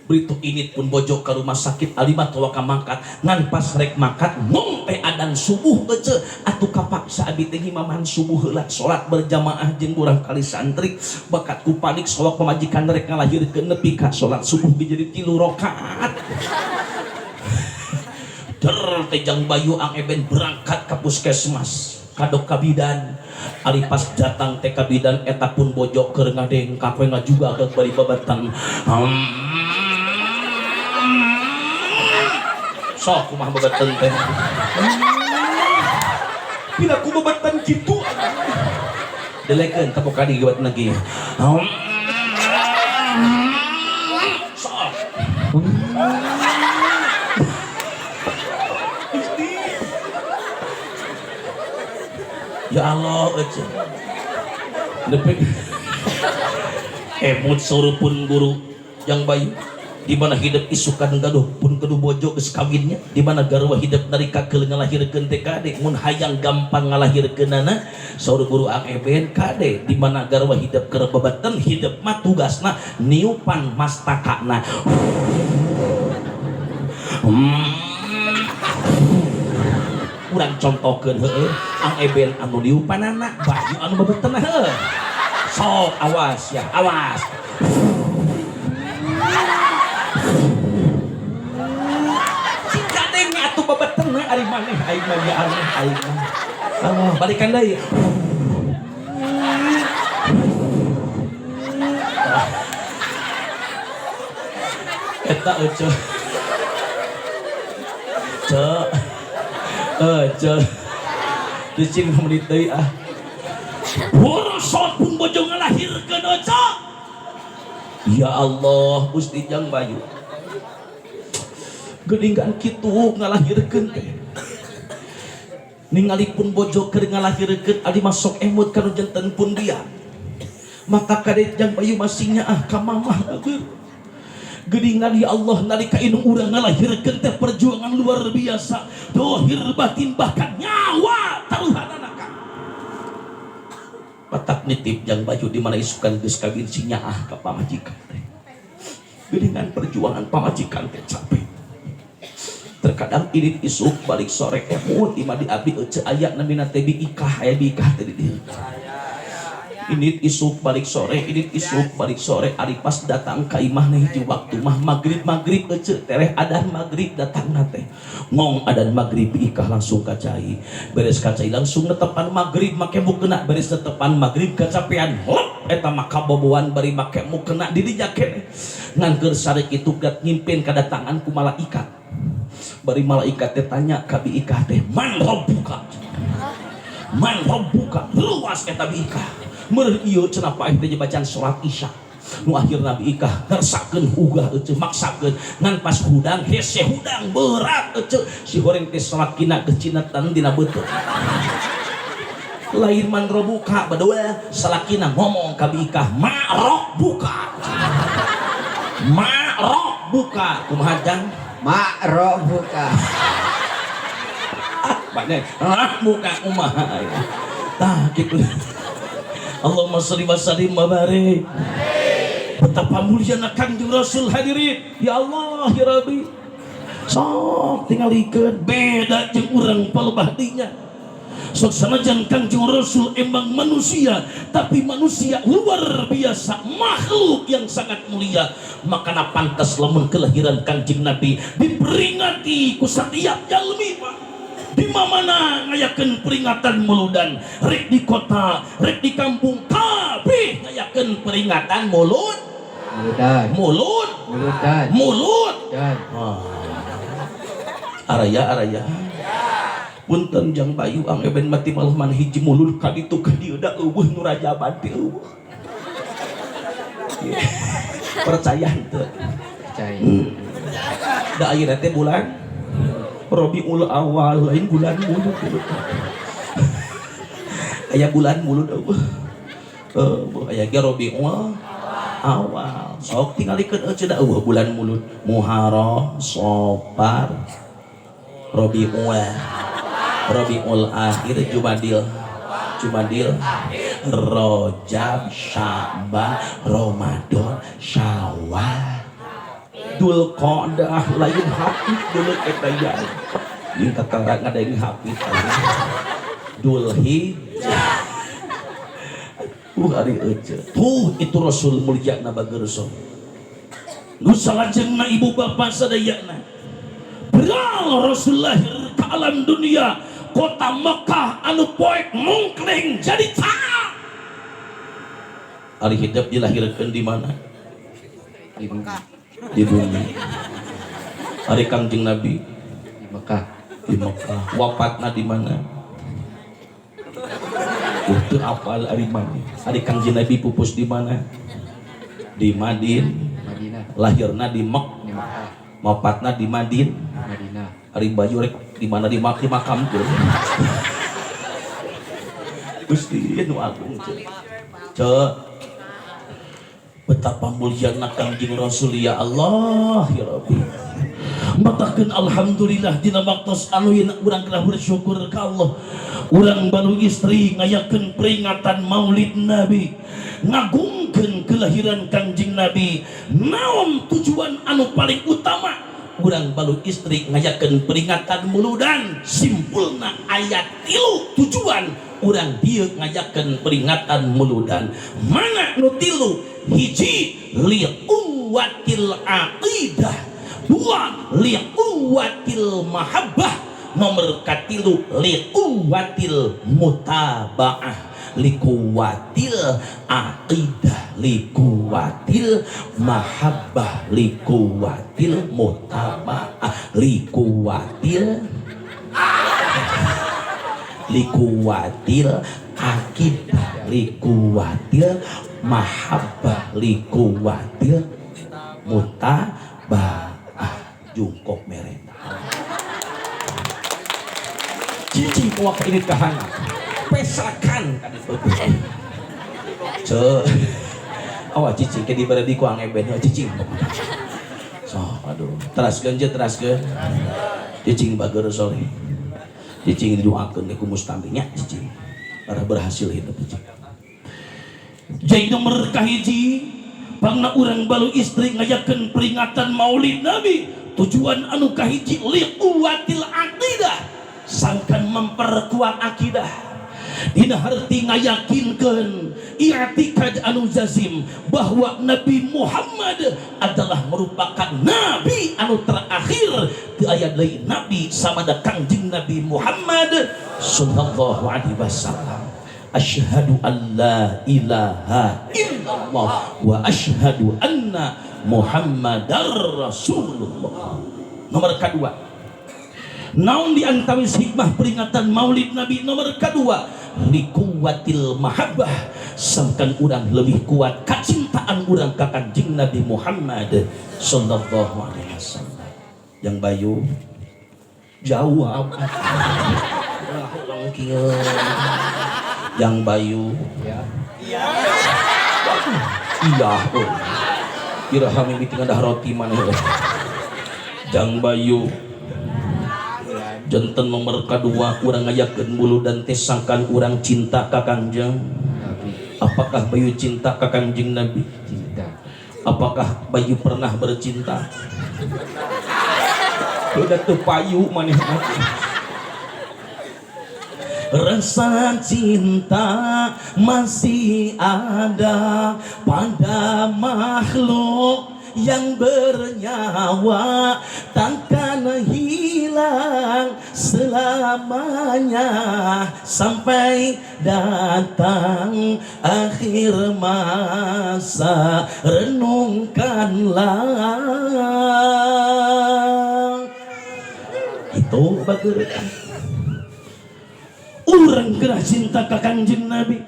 A: Beritu init pun bojo ke rumah sakit alima tawa ka mangkat ngan pas rek mangkat mong teh adan subuh ece atuh kapaksa abi teh ngimaman subuh heula salat berjamaah jeung urang kali santri bakat ku panik sawak pamajikan rek ngalahirkeun nepi ka salat subuh ge jadi 3 rakaat. Der teh jang bayu ang eben berangkat ka puskesmas kadok ka bidan ari pas datang teh ka bidan eta pun bojo keur ngadengkak we ngajuga ke bari babatan. Sok kumaha babatan teh. Pila ku babatan kitu. Delekeun tepok kali gawat lagi. Sok. Ya Allah ece. Nepi emut suruh pun guru yang bayu. Di mana hidup isukan gaduh pun kedu bojo geus kawinnya, di mana garwa hidup nalika keul ngalahirkeun teh kade mun hayang gampang ngalahirkeunana saur guru Ang Eben kade di mana garwa hidup keur babatan hidup mah tugasna niupan mastakana. Urang contohkeun heueuh Ang Eben anu niupanana bayu anu babetenna heueuh. Sok awas ya, awas. Babetena ari maneh aing mah ya Allah aing mah. Allah balikan deui. Eta eueuh. Ceu. Ceu. Cicing menit deui ah. Borosot pun bojo ngalahirkeun eueuh. Ya Allah Gusti jang bayu. Geuningan kitu ngalahirkeun teh. Ningali pun bojo keur ngalahirkeun adi masuk emut ka nu janten pun dia. Mata kade jang bayu masih nyaah ka mamah agur. Geuningan ya Allah nalika indung urang ngalahirkeun teh perjuangan luar biasa. Dohir batin bahkan nyawa taruhanana ka. Patak nitip jang bayu di mana isukan geus kawin si nyaah ka pamajikan teh. Geuningan perjuangan pamajikan teh capek. Terkadang ini isuk balik sore emut imah di abdi ece aya namina teh bi ikah aya bi ikah teh di dieu. Indit isuk balik sore, indit isuk balik sore. Ari pas datang ka imah hiji waktu mah maghrib maghrib ece tereh adan maghrib datang teh. Ngong adan maghrib Ikah langsung ka cai. Beres ka cai langsung netepan maghrib make mukena, beres netepan maghrib kacapean. Hop eta mah kaboboan bari make mukena di dinya keneh. Ngan keur sare kitu gat ngimpin kadatangan ku malaikat. Bari malaikat teh tanya ka Bi Ikah teh, "Man rabbuka?" Man rabbuka? Luas eta Bi Ikah. Meureun ieu cenah paeh teh bacaan salat Isya. Nu akhirna Bi Ikah ngersakeun ugah euceu maksakeun ngan pas hudang hese hudang berat euceu si horeng teh salakina kecinatan dina beuteung. Lain man rabbuka badoa salakina ngomong ka Bi Ikah, "Ma rabbuka?" Ma rabbuka kumaha jang?
C: Mak robuka.
A: Ah, banyak buka kumaha ya. Tah gitu. Allahumma sholli wa sallim wa barik. Betapa muliana Kangjeng Rasul hadirin. Ya Allah ya Rabbi. Sok tingalikeun beda jeung urang palebah dinya. Sok sanajan Kangjeng Rasul emang manusia, tapi manusia luar biasa, makhluk yang sangat mulia. Makana pantas lamun kelahiran Kangjeng Nabi diperingati ku setiap jalmi, Pak. Di mana ngayakeun peringatan muludan, rek di kota, rek di kampung, kabeh ngayakeun peringatan mulut.
C: Muludan.
A: Mulut.
C: Muludan.
A: Mulut.
C: Dan.
A: Ah. Araya araya. Punten jang Bayu ang eben mati malah man hiji mulud ka ditu ka dieu da eueuh nu rajaban teh eueuh. Yeah. Percaya henteu?
C: Percaya.
A: Da ayeuna teh bulan Rabiul Awal lain bulan mulud. Aya bulan mulud eueuh. Eueuh aya ge Rabiul Awal. Sok tingalikeun eueuh da eueuh bulan mulud. Muharram, Safar, Rabiul, Rabiul Akhir, Jumadil, Jumadil, Rajab, Sya'ban, Ramadan, Syawal, Dzulqa'dah lain hafid dulu eta ya. Jeung kakara ngadeng hafid. Dzulhijjah. Ari euceu. Tuh itu Rasul mulia na bagerso. Nu salajengna ibu bapak sadayana. Beral Rasul lahir ke alam dunia, kota Mekah anu poek mungkling jadi tak. Ari hidup dilahirkan di mana?
C: Di bumi.
A: Di bumi. Ari Kangjeng Nabi
C: Di Mekah.
A: Di Mekah. Wafatna di mana? Teu apal ari mana? Ari Kangjeng Nabi pupus di mana? Di Madin.
C: Madinah.
A: Lahirna di Mek.
C: Di Mekah.
A: Wafatna di Madin.
C: Madinah.
A: Ari Bayu rek di mana di mak dimakamkeun. Gusti nu agung ceu. Ceu. Betapa muliana Kangjeng Rasul ya Allah ya Rabbi. Matakeun alhamdulillah dina waktos anu yeuna urang kedah bersyukur ka Allah. Urang balu istri ngayakeun peringatan Maulid Nabi, ngagungkeun kelahiran Kangjeng Nabi. Naon tujuan anu paling utama urang balu istri ngayakeun peringatan muludan? Simpulna ayat 3 tujuan urang dieu ngayakeun peringatan muludan. Mana nu 3? Hiji, liquwatil aqidah. 2, liquwatil mahabbah. Nomor 3, liquwatil mutabaah. Likuwatil aqidah, likuwatil mahabbah, likuwatil mutabaah, likuwatil likuwatil akidah, likuwatil mahabbah, likuwatil mutabaah. Jungkok mereka cicing kuak ini kahangat pesakan kan itu ce awas cicing ke diberi di kuang eben cicing so aduh teraskeun je teraskeun cicing bager soleh cicing didoakeun ku mustaminya cicing para berhasil hidup cicing. Jadi nomor kahiji pangna urang balu istri ngayakeun peringatan Maulid Nabi tujuan anu kahiji liquwatil aqidah, sangkan memperkuat akidah. Dina harti ngayakinkeun i'tikad anu jazim bahwa Nabi Muhammad adalah merupakan nabi anu terakhir, teu aya deui nabi samada Kangjeng Nabi Muhammad sallallahu alaihi wasallam. Asyhadu an la ilaha illallah wa asyhadu anna Muhammadar Rasulullah. Nomor kedua, naon di antawis hikmah peringatan Maulid Nabi? Nomor kedua, likuwatil mahabbah, sangkan urang lebih kuat kacintaan urang ka Kanjeng Nabi Muhammad sallallahu alaihi wasallam. Yang Bayu jawab lah, urang kieu. Yang Bayu.
C: Ya.
A: Iya, oh. Iraha mimiti ngadah roti maneh euy. Jang Bayu. Janten nomor kedua, urang ngayakeun muludan teh sangkan urang cinta ka Kangjeng
C: Nabi.
A: Apakah Bayu cinta ka Kangjeng Nabi?
C: Cinta.
A: Apakah Bayu pernah bercinta? Udah teu payu maneh mah. Rasa cinta masih ada pada makhluk yang bernyawa, takkan hilang selamanya sampai datang akhir masa. Renungkanlah itu, bager. Urang gerah cinta ka Kangjeng Nabi,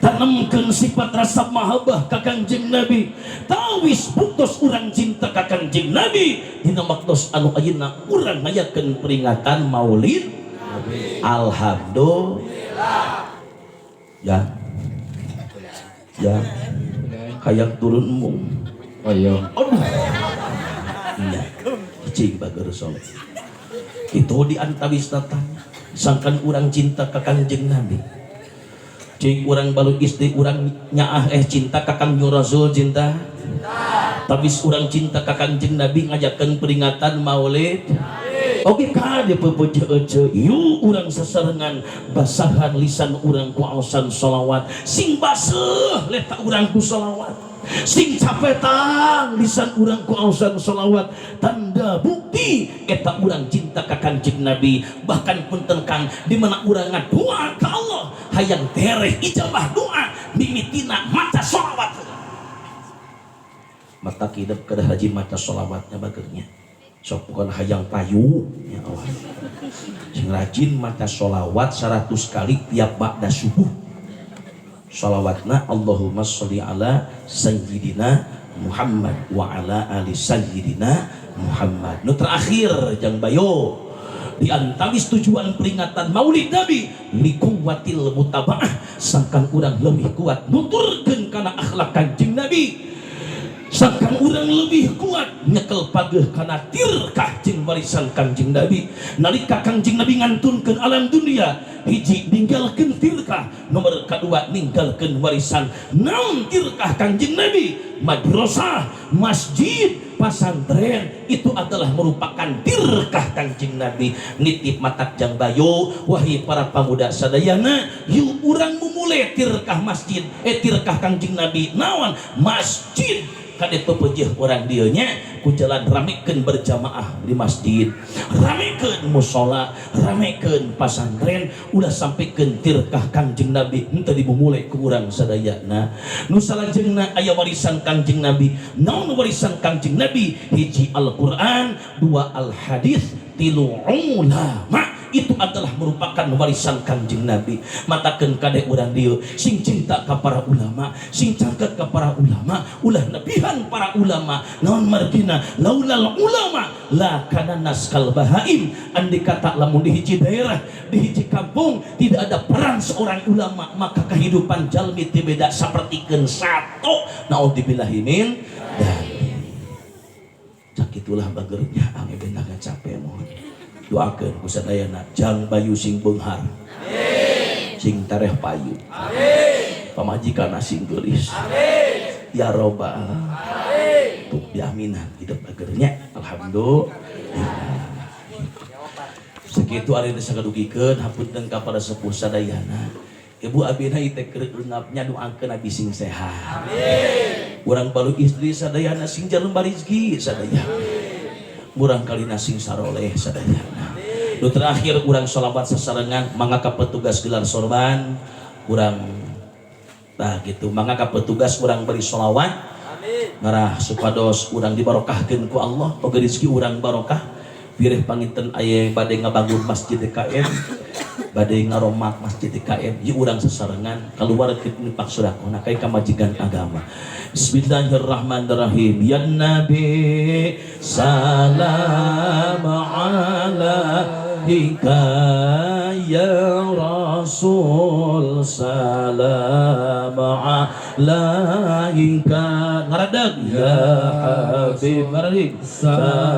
A: tanamkan sifat rasa mahabbah ka Kangjeng Nabi. Tawis buktos urang cinta ka Kangjeng Nabi dina waktos anu ayeuna urang ngayakeun peringatan Maulid
C: Nabi.
A: Alhamdulillah ya, ya.
C: Bulan.
A: Hayang turun embung.
C: Oh iya.
A: Aduh, iya, cing bager soleh. Itu di antawis tanya sangkan urang cinta ka Kangjeng Nabi. Cing urang balu istri urang nyaah, cinta ka Kangjeng Rasul? Cinta. Tapi urang cinta ka Kangjeng Nabi ngajakeun peringatan Maulid. Oke, kade pepeje ece, yuk urang sasarengan basahan lisan urang ku aosan sholawat, sing baseuh leta urang ku sholawat, sing capetang lisan urang ku aosan sholawat. Tanda bukti eta urang cinta ka Kanjeng Nabi. Bahkan punten Kang, di mana urang ngadoa ka Allah hayang tereh ijabah doa, mimitina maca sholawat. Mata kidep kedah rajin maca sholawatnya bagernya. Sok bukan hayang payu ya Allah, sing rajin maca sholawat 100 kali tiap ba'da subuh. Sholawatna Allahumma sholli ala sayyidina Muhammad wa ala ali sayyidina Muhammad. Nu terakhir, jang Bayo, di antawis tujuan peringatan Maulid Nabi, likuwatil mutabaah, sangkan urang lebih kuat nuturkeun kana akhlak Kanjeng Nabi, sangkan urang lebih kuat nyekel pageh kana tirkah jeung warisan Kanjeng Nabi. Nalika Kanjeng Nabi ngantunkeun alam dunia, hiji ninggalkeun tirkah, nomor kedua ninggalkeun warisan. Naon tirkah Kanjeng Nabi? Madrasah, masjid, pasantren itu adalah merupakan tirkah Kanjeng Nabi. Nitip matak jang Bayo, wahai para pemuda sadayana, yuk urang memulai tirkah masjid, tirkah Kanjeng Nabi. Naon? Masjid. Kade pepejeh orang dieu nya ku jalan ramekeun berjamaah di masjid, ramekeun musola, ramekeun pasantren, ulah sampaikan tirkah Kanjeng Nabi henteu dimumule ku urang sadayana. Nu salajengna aya warisan Kanjeng Nabi. Naon warisan Kanjeng Nabi? Hiji Al-Qur'an, dua Al-Hadis, tilu ulama. Itu adalah merupakan warisan Kanjeng Nabi. Matakeun kade urang dieu sing cinta ka para ulama, sing cangkat ka para ulama, ulah nebihan para ulama. Naon margina? Laulal ulama la kana naskal bahaim. Andai kata lamun di hiji daerah, di hiji kampung tidak ada peran seorang ulama, maka kehidupan jalmi teu beda sapertikeun sato. Naudzubillahi min dzalik. Cak itulah bagernya, ame benar capek. Mohon doakeun ku sadayana jang Bayu sing beunghar, sing tareh payu, pamajikan sing geulis, ya robbal. Tuh diaminan hidup bagernya. Alhamdulillah. Segitu. Kitu ari teh sakadugikeun, hapunten ka para sepuh sadayana. Ibu, abina ieu teh keur eungapnya, doakeun abi sing sehat. Amin. Urang balu istri sadayana sing jarumba rezeki sadayana. Murang kalina sing saroleh sadayana. Nu terakhir, urang sholawat sasarengan, mangga ka petugas gelar sorban. Urang tah gitu, mangga ka petugas, urang beri sholawat. Ngarah supados urang dibarokahkeun ku Allah, oge rezeki urang barokah. Pireh panginten aya bade ngabangun masjid DKM, bade ngaromak masjid DKM, ieu urang sasarengan kaluarkeun infak sedekah kai kamajikan agama. Bismillahirrahmanirrahim. Ya Nabi salam alaika, ya Rasul salam alaika, ngaradeg, ya Habib, ngaradeg.